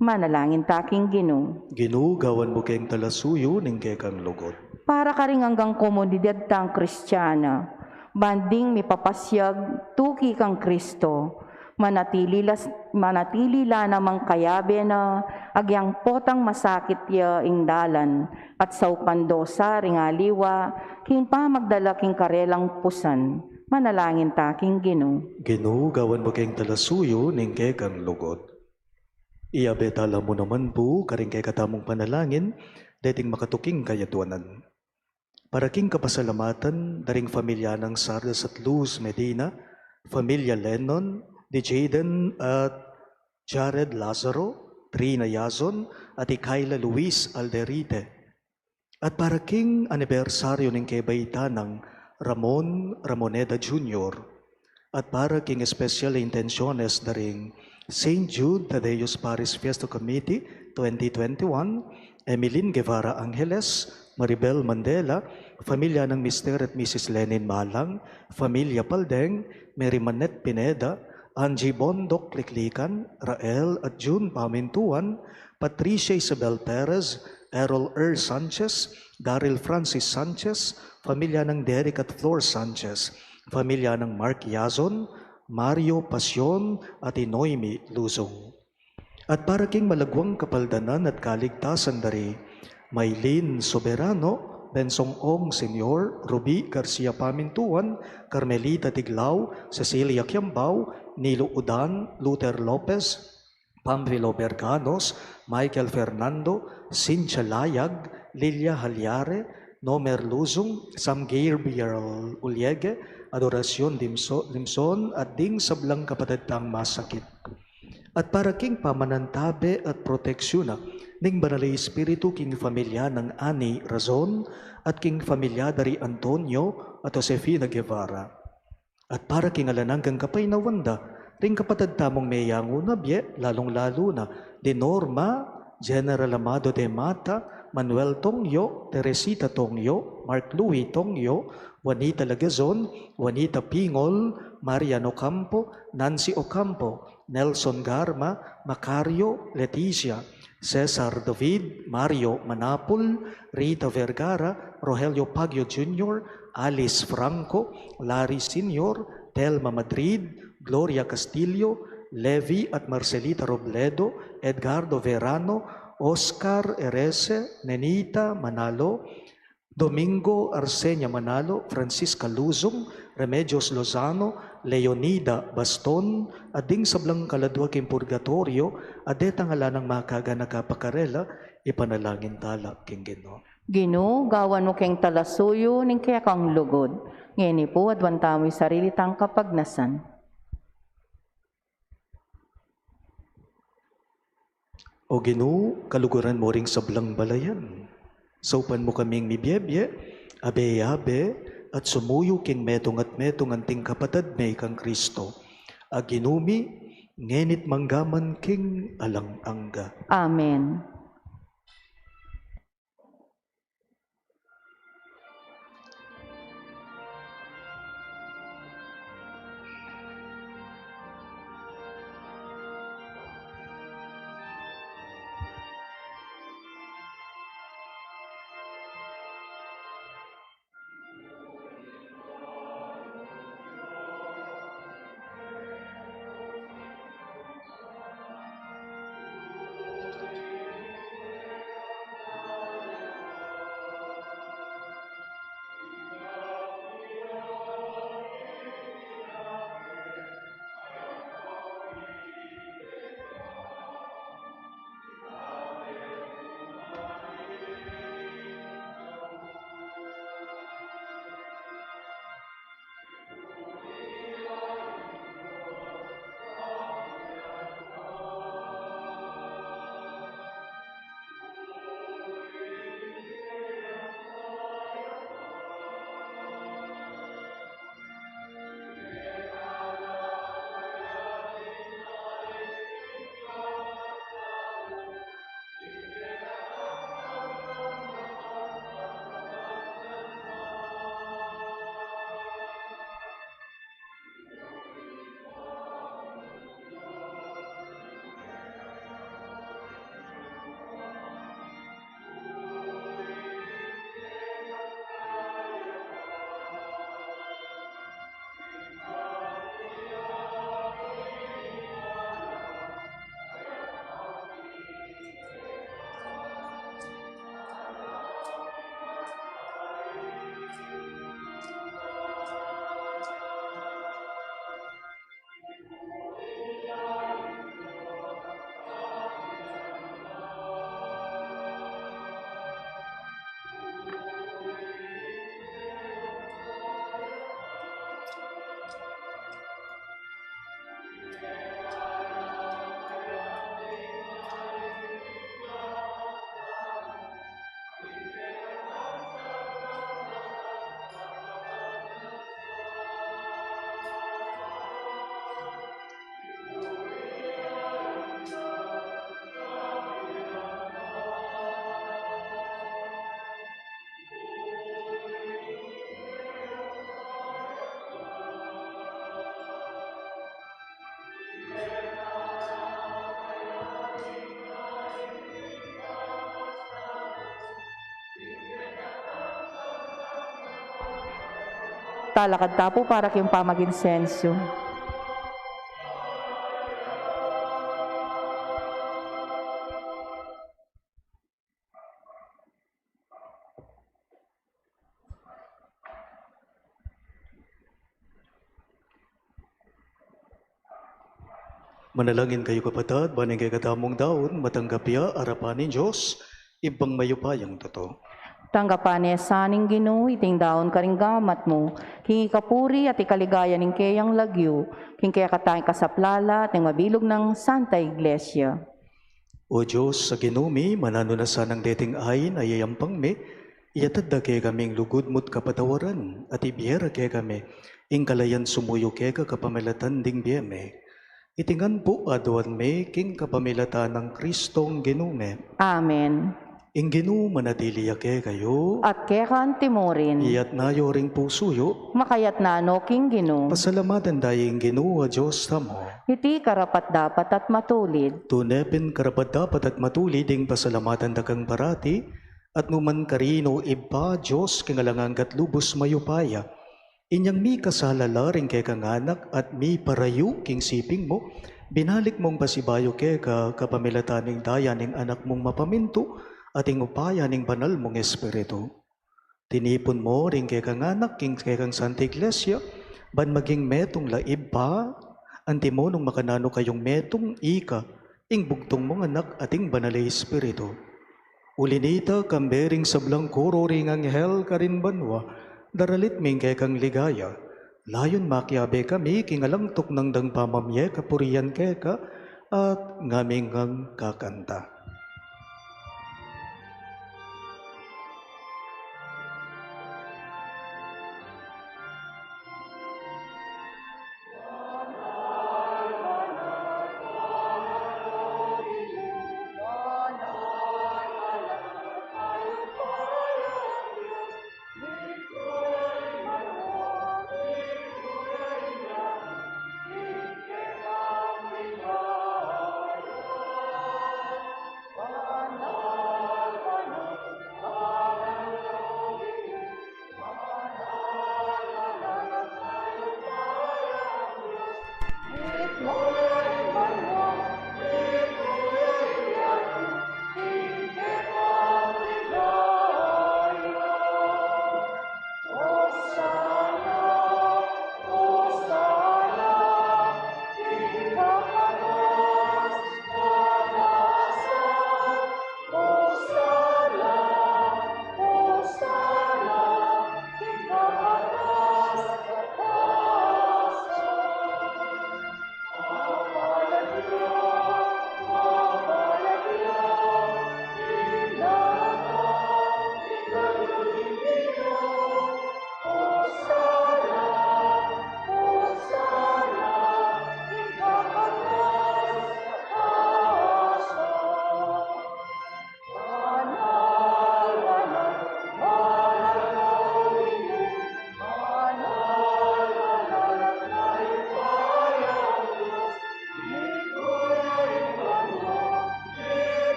manalangin ta king Ginu. Ginu, gawan mu keng talasuyu ning kekang lugud. Para karing anggang komunidad tang Kristiana, ban ding mipapasyag tuki kang Kristo, manatili las-, manatili la namang kayabe na agyang potang masakit ya ing dalan, at saupan do sa ring aliwa king pamagdala king karelang pusan, manalangin ta king Ginu. Ginu, gawan mu keng talasuyu ning kekang lugud. Iyabe tala mu naman pu karing kekatamung panalangin deting makatuking kayadwanan. Para king kapasalamatan da ring familia nang Sardes at Luz Medina, familia Lennon, di Jayden at Jared Lazaro, Trina Yazon, at i Kayla Luis Alderite. At para king anibersaryo ning kebaitan nang Ramon Ramoneda Junior, at para king espesyal a intensyones da ring Saint Jude Thaddeus Parish Fiesta Committee twenty twenty-one, Emeline Guevara Angeles, Maribel Mandela, familia nang Mister at Missus Lenin Malang, familia Paldeng, Mary Manette Pineda, Angie Bondoc Liklikan, Rael at June Pamintuan, Patricia Isabel Perez, Errol R. Sanchez, Daryl Francis Sanchez, familia nang Derek at Flor Sanchez, familia nang Mark Yazon, Mario Pasion, at i Noemi Luzon. At para king malagwang kapaldanan at kaligtasan da ri Maylin Soberano, Bensong Ong Senior, Ruby Garcia Pamintuan, Carmelita Tiglao, Cecilia Kiambao, Nilo Udan, Luther Lopez, Pamphilo Berganos, Michael Fernando, Cynthia Layag, Lilia Halyare, Nomer Luzung, Sam Gabriel Uliege, Adoracion Dimso-, Limson, at ding sablang kapatad tang masakit. At para king pamanantabe at proteksyun na ning Banal a Espiritu king familia nang Ani Razon, at king familia da ri Antonio at Josefina Guevara. At para king alang anggang kapaynawan da ring kapatad tamung meyangu na bie, lalung-lalu na di Norma, General Amado de Mata, Manuel Tongyo, Teresita Tongyo, Mark Louis Tongyo, Juanita Lagazon, Juanita Pingol, Marian Ocampo, Nancy Ocampo, Nelson Garma, Macario, Leticia, Cesar David, Mario Manapul, Rita Vergara, Rogelio Pagyo Junior, Alice Franco, Larry Senior, Telma Madrid, Gloria Castillo, Levi at Marcelita Robledo, Edgardo Verano, Oscar Erese, Nenita Manalo, Domingo Arsenia Manalo, Francisca Luzon, Remedios Lozano, Leonida Baston, at ding sablang kaladua king purgatoryo, a detang ala nang makaganaka pa karela, ipanalangin tala king Ginu. Ginu, gawan mu keng talasuyu ning kekang lugud. Ngeni pu, aduan tamu ing sarili tang kapagnasan. O Ginu, kaluguran mu ring sablang balayan. Saupan mu kaming mibiebie, abe-abe, at sumuyu king metung at metung anting kapatad mi kang Kristo, a Ginu mi, ngeni't manggaman king alang angga. Amen. Talakad ta pu para king pamaginsenso. Manalangin kayu, kapatad, ban ing kekatamung daun matanggap ya arapan ning Dios, Ibpang mayupayang tutu. Tanggapan na sa ning Ginu iting daun karing gamat mu, king ikapuri at ikaligaya ning keyang lagyu, king kekatang ikasaplala at ning mabilug nang Santa Iglesia. O Dios a Ginu mi, mananu na sanang deting ain a iyayampang mi, iyatad da kekami ing lugud mu't kapatawaran, at ibie ra kekami ing kalayan sumuyu keka kapamilatan ding bie mi. Iti ngan pu aduan mi king kapamilatan nang Kristong Ginu mi. Amen. Ing Ginu manatili ya kekayu. At keka antimurin. Iyatas yu ring pusu yu. Makayatas no king Ginu. Pasalamatan da ing Ginu a Dios tamu. Iti karapat-dapat at matulid. Tune pin karapat-dapat at matulid ing pasalamatan da kang parati, at nukarin man, Ibpa, Dios king alang angga at lubus mayupaya. Inyang mikasala la ring kekang anak at miparayu king siping mu, binalik mung pasibayu keka kapamilatan ning daya ning Anak mung mapamintu at ing upaya ning Banal mung Espiritu. Tinipun mu ring kekang anak king kekang Santa Iglesia, ban maging metung la Ibpa, antimu nung makananu kayung metung ika, ing bugtung mung Anak at ing Banal a Espiritu. Uli nita, kambe ring sablang koro ring anghel karin banua, daralit mi ing kekang ligaya. Layun makiabe kami king alang tuknang dang pamamie kapurian keka, at ngaming ngang kakanta.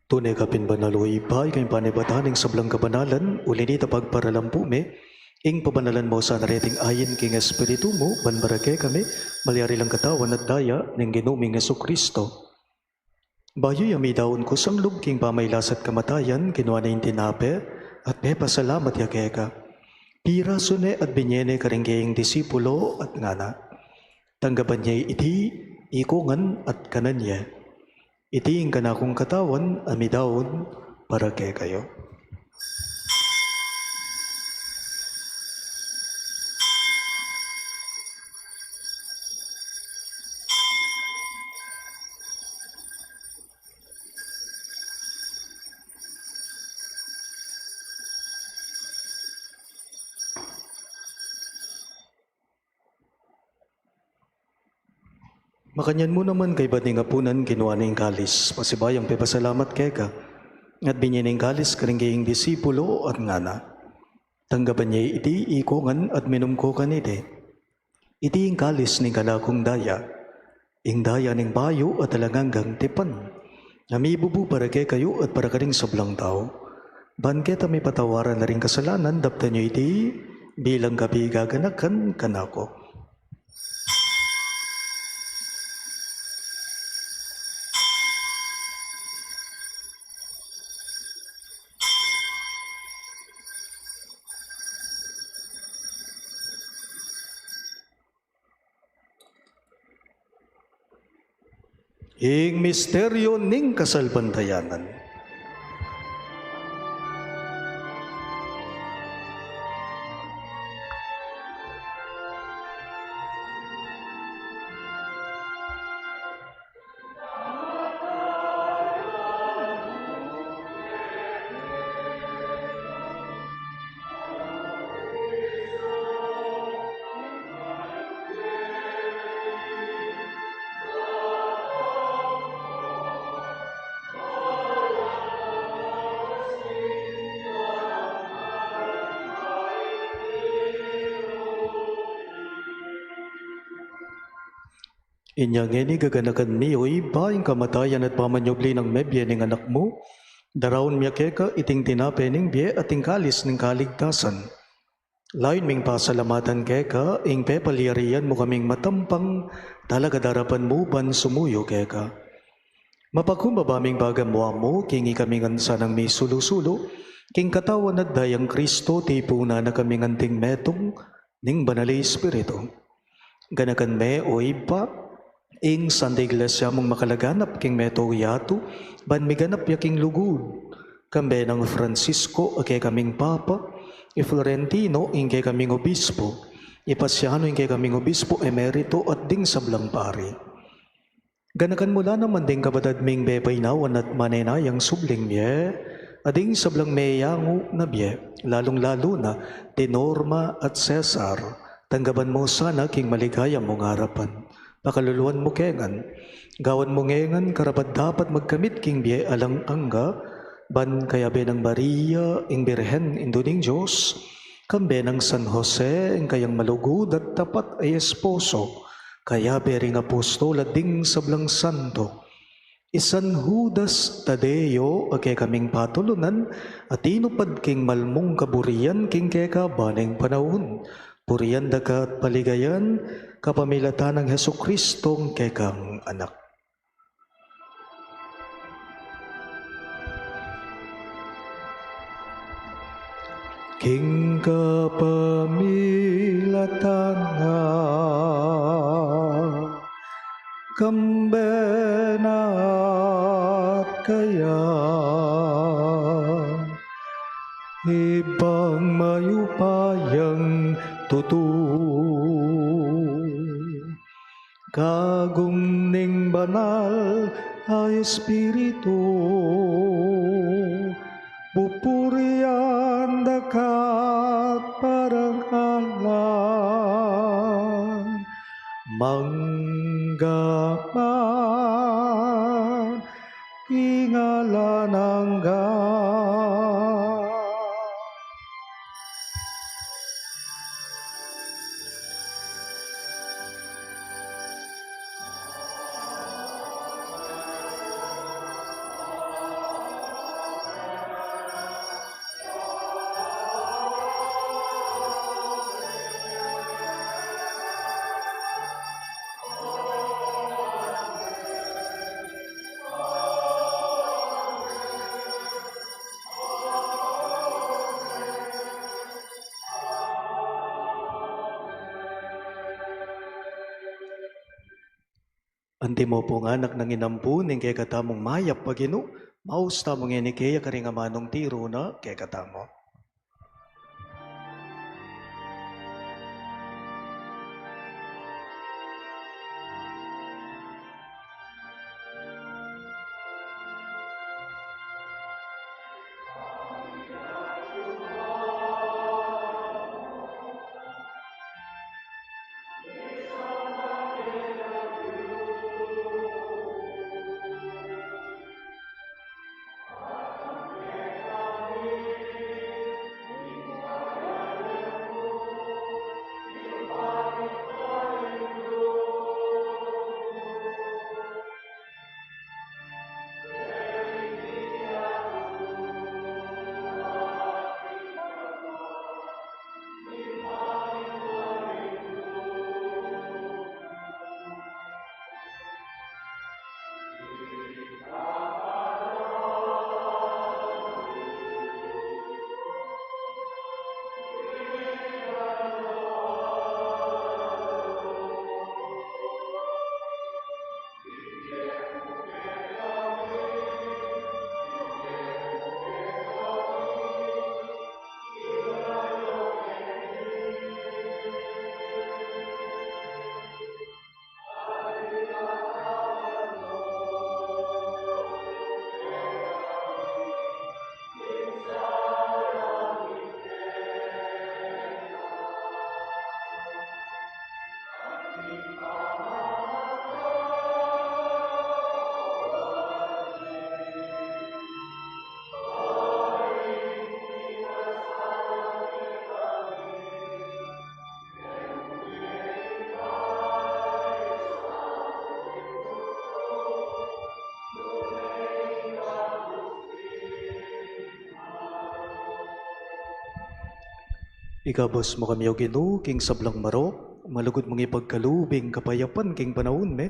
Tune ka pin banal, o Ibpa, ika ing panibatan ning sablang kabanalan, uli na nita pagparalampu mi ing pabanalan mu sana reting ain king Espiritu mu, ban bara kekami malyari lang katawan at daya ning Ginu ming Jesucristo. Bayu ya midaun kusang lub king pamailas at kamatayan, kinua ne ing tinape, at pepasalamat ya keka. Pirasu ne at binye ne karing keyang disipulo at ngana: Tanggapan ye iti ikongan at kanan ye. Iti ing kanakung katawan a midaun para kekayu. Makanyan mu naman, kaybat ning apunan, kinua ne ing kalis, pasibayung pepasalamat keka, at binye ne ing kalis karing keyang disipulo at ngana: Tanggapan ye iti ikongan at minum ko kaniti. Iti ing kalis ning kanakung daya, ing daya ning bayu at alang anggang tipan, a mibubu para kekayu at para karing sablang tau. Ban keta mipatawaran la ring kasalanan, daptan yu iti bilang kapigaganakan kanaku. Ing misteryo ning kasalpantayanan. Inya ngeni gaganakan mi, o Ibpa, ing kamatayan at pamanyubli nang mebie ning Anak mu, daraun mi keka iting tinape ning bie at ing kalis ning kaligtasan. Layun ming pasalamatan keka ing pepalyarian mu kaming matampang talaga darapan mu ban sumuyu keka. Mapakumbaba ming pagamuan mu king ikami ngan sanang misulu-sulu king katawan at dayang Kristo, tipunan na kami ngan ding metung ning Banal a Espiritu. Ganakan me, o Ibpa, ing Santa Iglesia mung makalaganap king meto yatu, ban miganap ya king lugud, kambe nang Francisco a kekaming Papa, i Florentino ing kekaming Obispo, i Pasiano ing kekaming Obispo Emerito, at ding sablang pari. Ganakan mu la naman ding kapatad ming pepainawan at manenayang subling mie, at ding sablang meyangu na bie, lalung-lalu na di Norma at Cesar, tanggapan mu sana king maligaya mung arapan. Pakaluluan mu ke ngan, gawan mu nge ngan karapat-dapat magkamit king bie alang angga, ban kayabe nang Maria ing Birhen, Indu ning Dios, kambe nang San Jose ing kayang malugud at tapat a esposo, kayabe ring apostol at ding sablang santo, i San Judas Tadeo a kekaming patulunan, a tinupad king malmung kaburian king keka baneng panaun, purian da ka at paligayan kapamilatan nang Jesucristong kekang Anak. King kapamilatan na, kambe na at kaya, Ibpang mayupayang tutu, kagum ning Banal a Espiritu, pupurian da ka at parangalan, mangga man king alang angga. Antimo pung anak nang inampu ning kekatamung mayap a Ginu, maus tamu ngeni keya karing amanung tiru na kekatamu. Ikabus mu kami, O Ginu, king sablang marok, malugud mung ipagkalub ing kapayapan king panaun mi,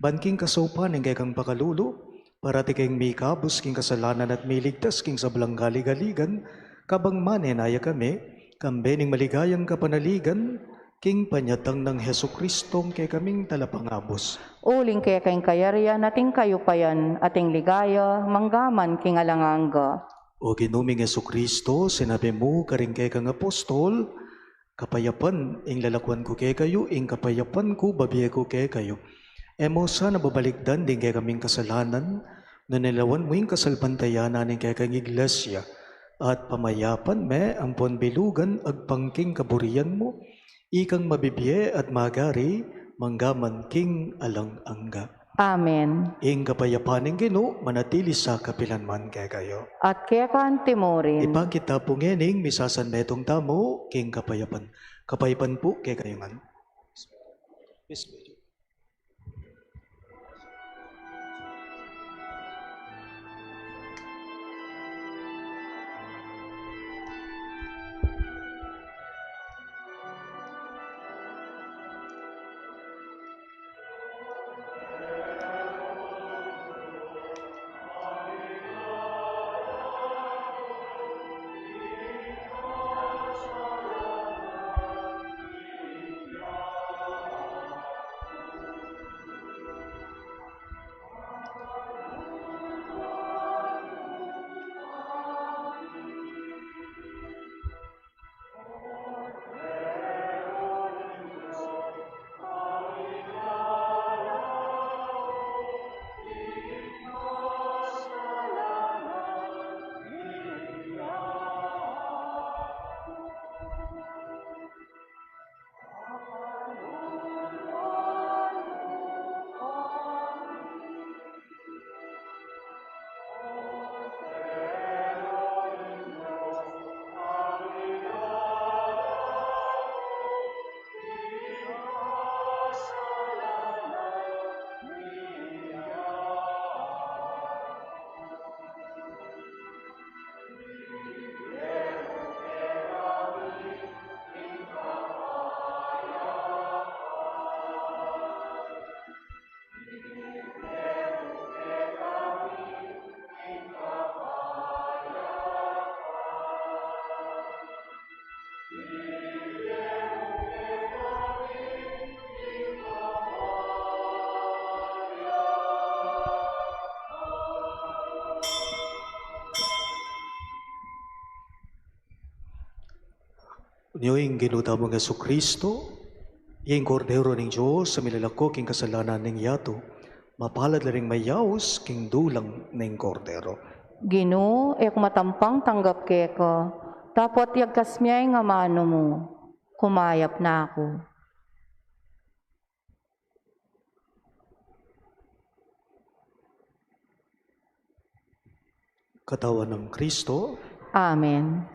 ban king kasaupan ning kekang pakalulu, parati kaming mikabus king kasalanan at miligtas king sablang kaligaligan, kabang manenaya kami, kambe ning maligayang kapanaligan, king panyatang nang Jesucristong kekaming Talapangabus. Uling keka ing kayarian at ing kayupayan at ing ligaya, manggaman king alang angga. O Ginu ming Jesucristo, sinabi mu karing kekang apostol, "Kapayapan ing lalakwan ku kekayu, ing kapayapan ku babie ku kekayu." E mu sana babalikdan ding kekaming kasalanan, nune lawan mu ing kasalpantayanan ning kekang Iglesia, at pamayapan me ampon bilugan agpang king kaburian mu, ikang mabibie at magari, manggaman king alang angga. Amen. Ing kapayapan ning Ginu manatili sa kapilan man kekayu. At keka anti mu rin. Ipakit ta pu ngening misasanmetung tamu king kapayapan. Kapayapan pu kekayu ngan. Nyo ing Ginu tamung Jesucristo, ing Kordero ning Dios, a milalako king kasalanan ning yatu. Mapalad la ring mayaus king dulang ning Kordero. Ginu, e ku matampang tanggap keka, dapot yagkas mu ing amanu mu, kumayap na ku. Katawan nang Kristo. Amen.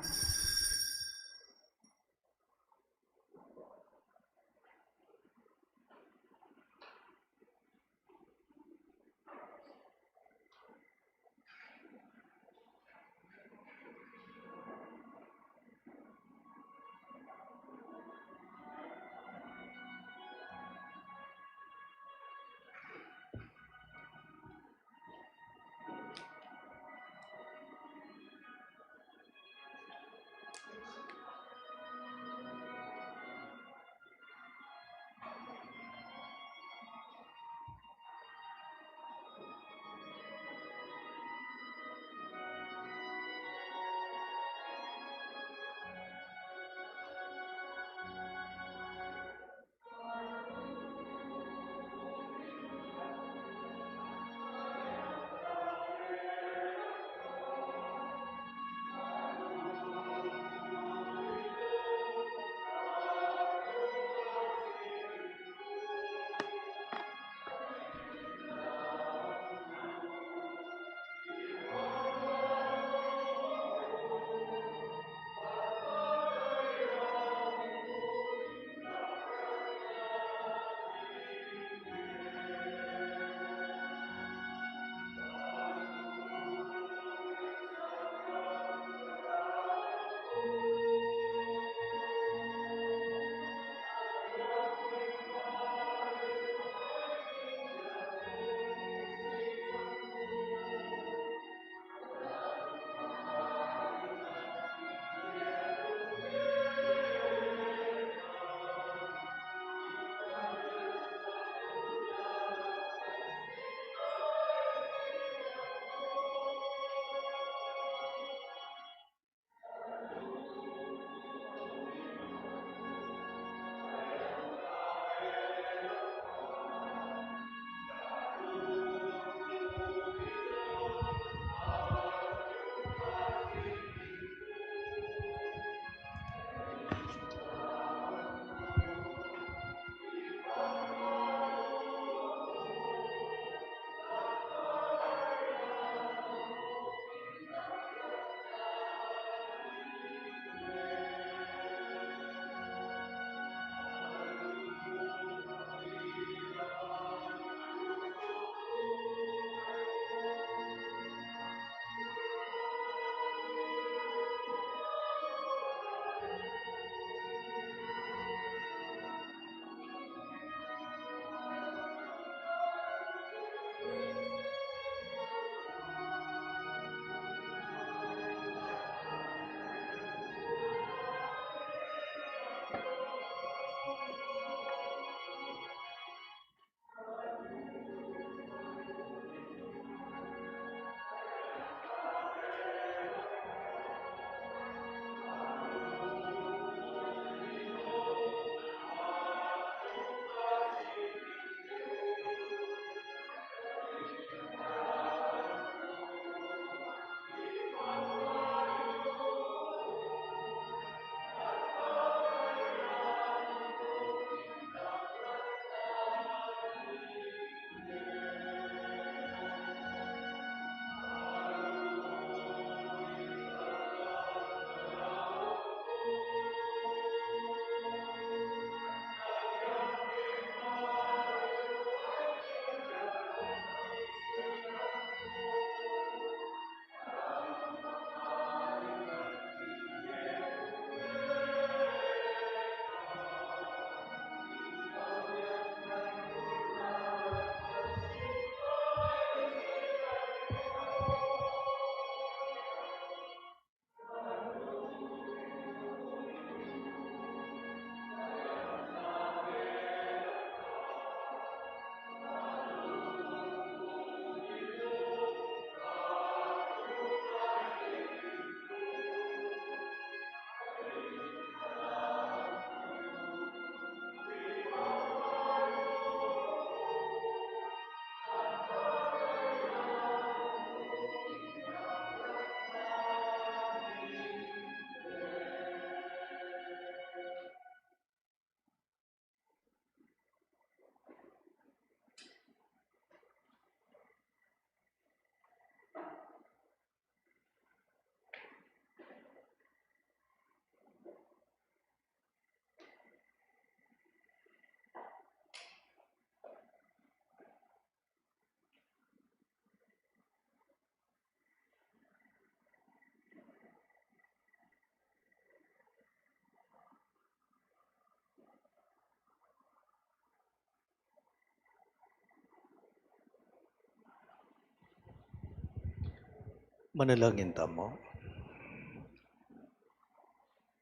Manalangin tamu.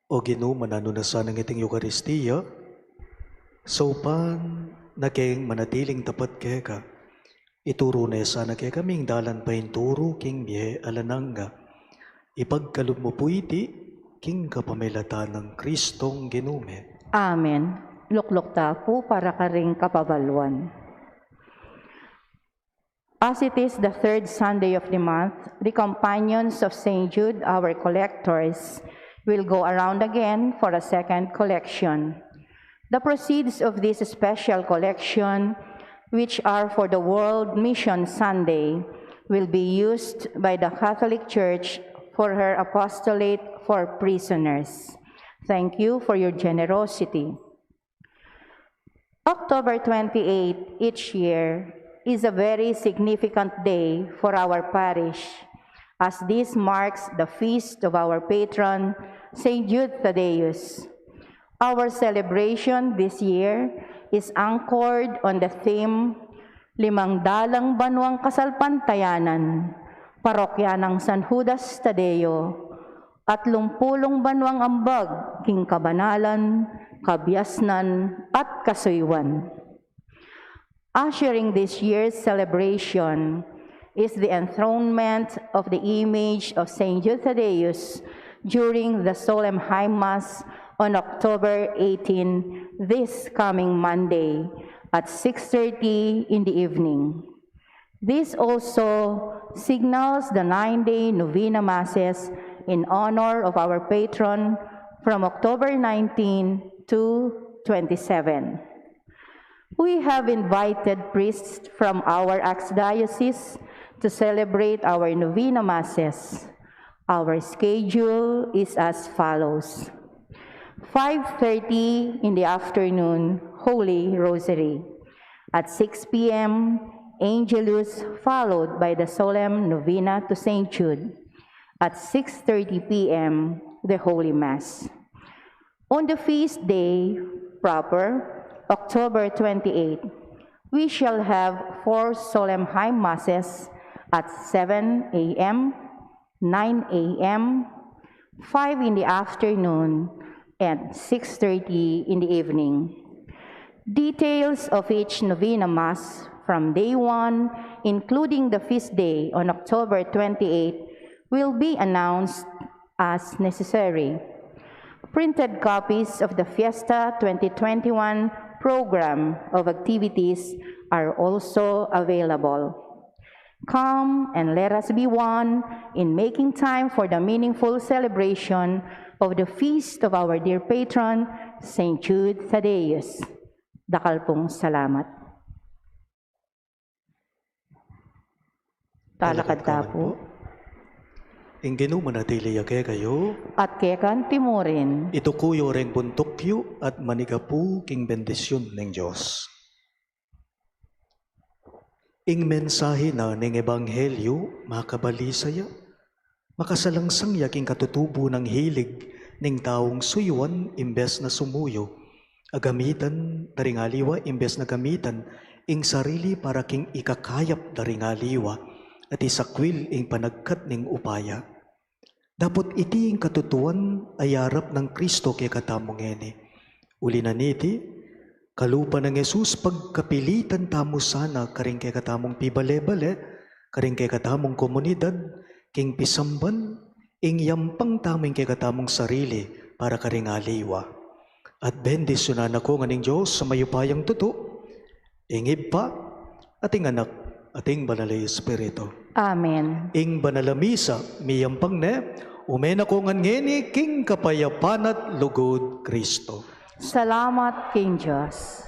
O Ginu, mananu na sana ngening Eukaristia, saupan na keng manatiling tapat keka. Ituru ne sana kekami ing dalan painturu king bie alang angga. Ipagkalub mu pu iti king kapamilatan nang Kristong Ginu mi. Amen. Lukluk ta pu para karing kapabaluan. As it is the third Sunday of the month, the companions of Saint Jude, our collectors, will go around again for a second collection. The proceeds of this special collection, which are for the World Mission Sunday, will be used by the Catholic Church for her apostolate for prisoners. Thank you for your generosity. October twenty-eight each year is a very significant day for our parish, as this marks the feast of our patron, Saint Jude Thaddeus. Our celebration this year is anchored on the theme, Limang Dalang Banuang Kasalpantayanan, Parokya nang San Judas Tadeo, Atlumpulung Banuang Ambag king Kabanalan, Kabiasnan, at Kasuyuan. Ushering this year's celebration is the enthronement of the image of Saint Jude Thaddeus during the Solemn High Mass on October eighteen, this coming Monday, at six thirty in the evening. This also signals the nine-day novena masses in honor of our patron from October nineteen to twenty-seven. We have invited priests from our archdiocese to celebrate our novena masses. Our schedule is as follows. Five thirty in the afternoon, Holy Rosary. At six p.m., Angelus, followed by the solemn novena to Saint Jude. At six thirty p.m., the Holy Mass. On the feast day proper, October twenty-eight, we shall have four solemn high masses at seven a.m., nine a.m., five in the afternoon, and six thirty in the evening. Details of each novena mass from day one, including the feast day on October twenty-eight, will be announced as necessary. Printed copies of the Fiesta twenty twenty-one program of activities are also available. Come and let us be one in making time for the meaningful celebration of the feast of our dear patron, Saint Jude Thaddeus. Dakal pung salamat. Talakad ta pu. Ing Ginu manatili ya kekayu. At keka naman murin. Ituku yu reng buntuk yu at manigapu king bendisyun ning Dios. Ing mensahe na ning ebanghelyu makabalisa ya. Makasalangsang ya king katutubu nang hilig ning taung suyuan imbes na sumuyu. Agamitan da ring aliwa imbes na gamitan ing sarili para king ikakayap da ring aliwa at isakwil ing panagkat ning upaya. Dapot iti ing katutuan a iyarap nang Kristo kekatamu ngeni. Uli na niti, kalupa nang Jesus, pagkapilitan tamu sana karing kekatamung pibale-bale, karing kekatamung komunidad, king pisamban, ing yampang tamu ing kekatamung sarili para karing aliwa. At bendisyunan na ko ngan ning Dios a mayupayang tutu, ing Ibpa, at ing Anak, at ing Banal a Espiritu. Amen. Ing banal a misa, miyampang ne, ume na ko ngan ngeni king kapayapan at lugud Kristo. Salamat king Dios.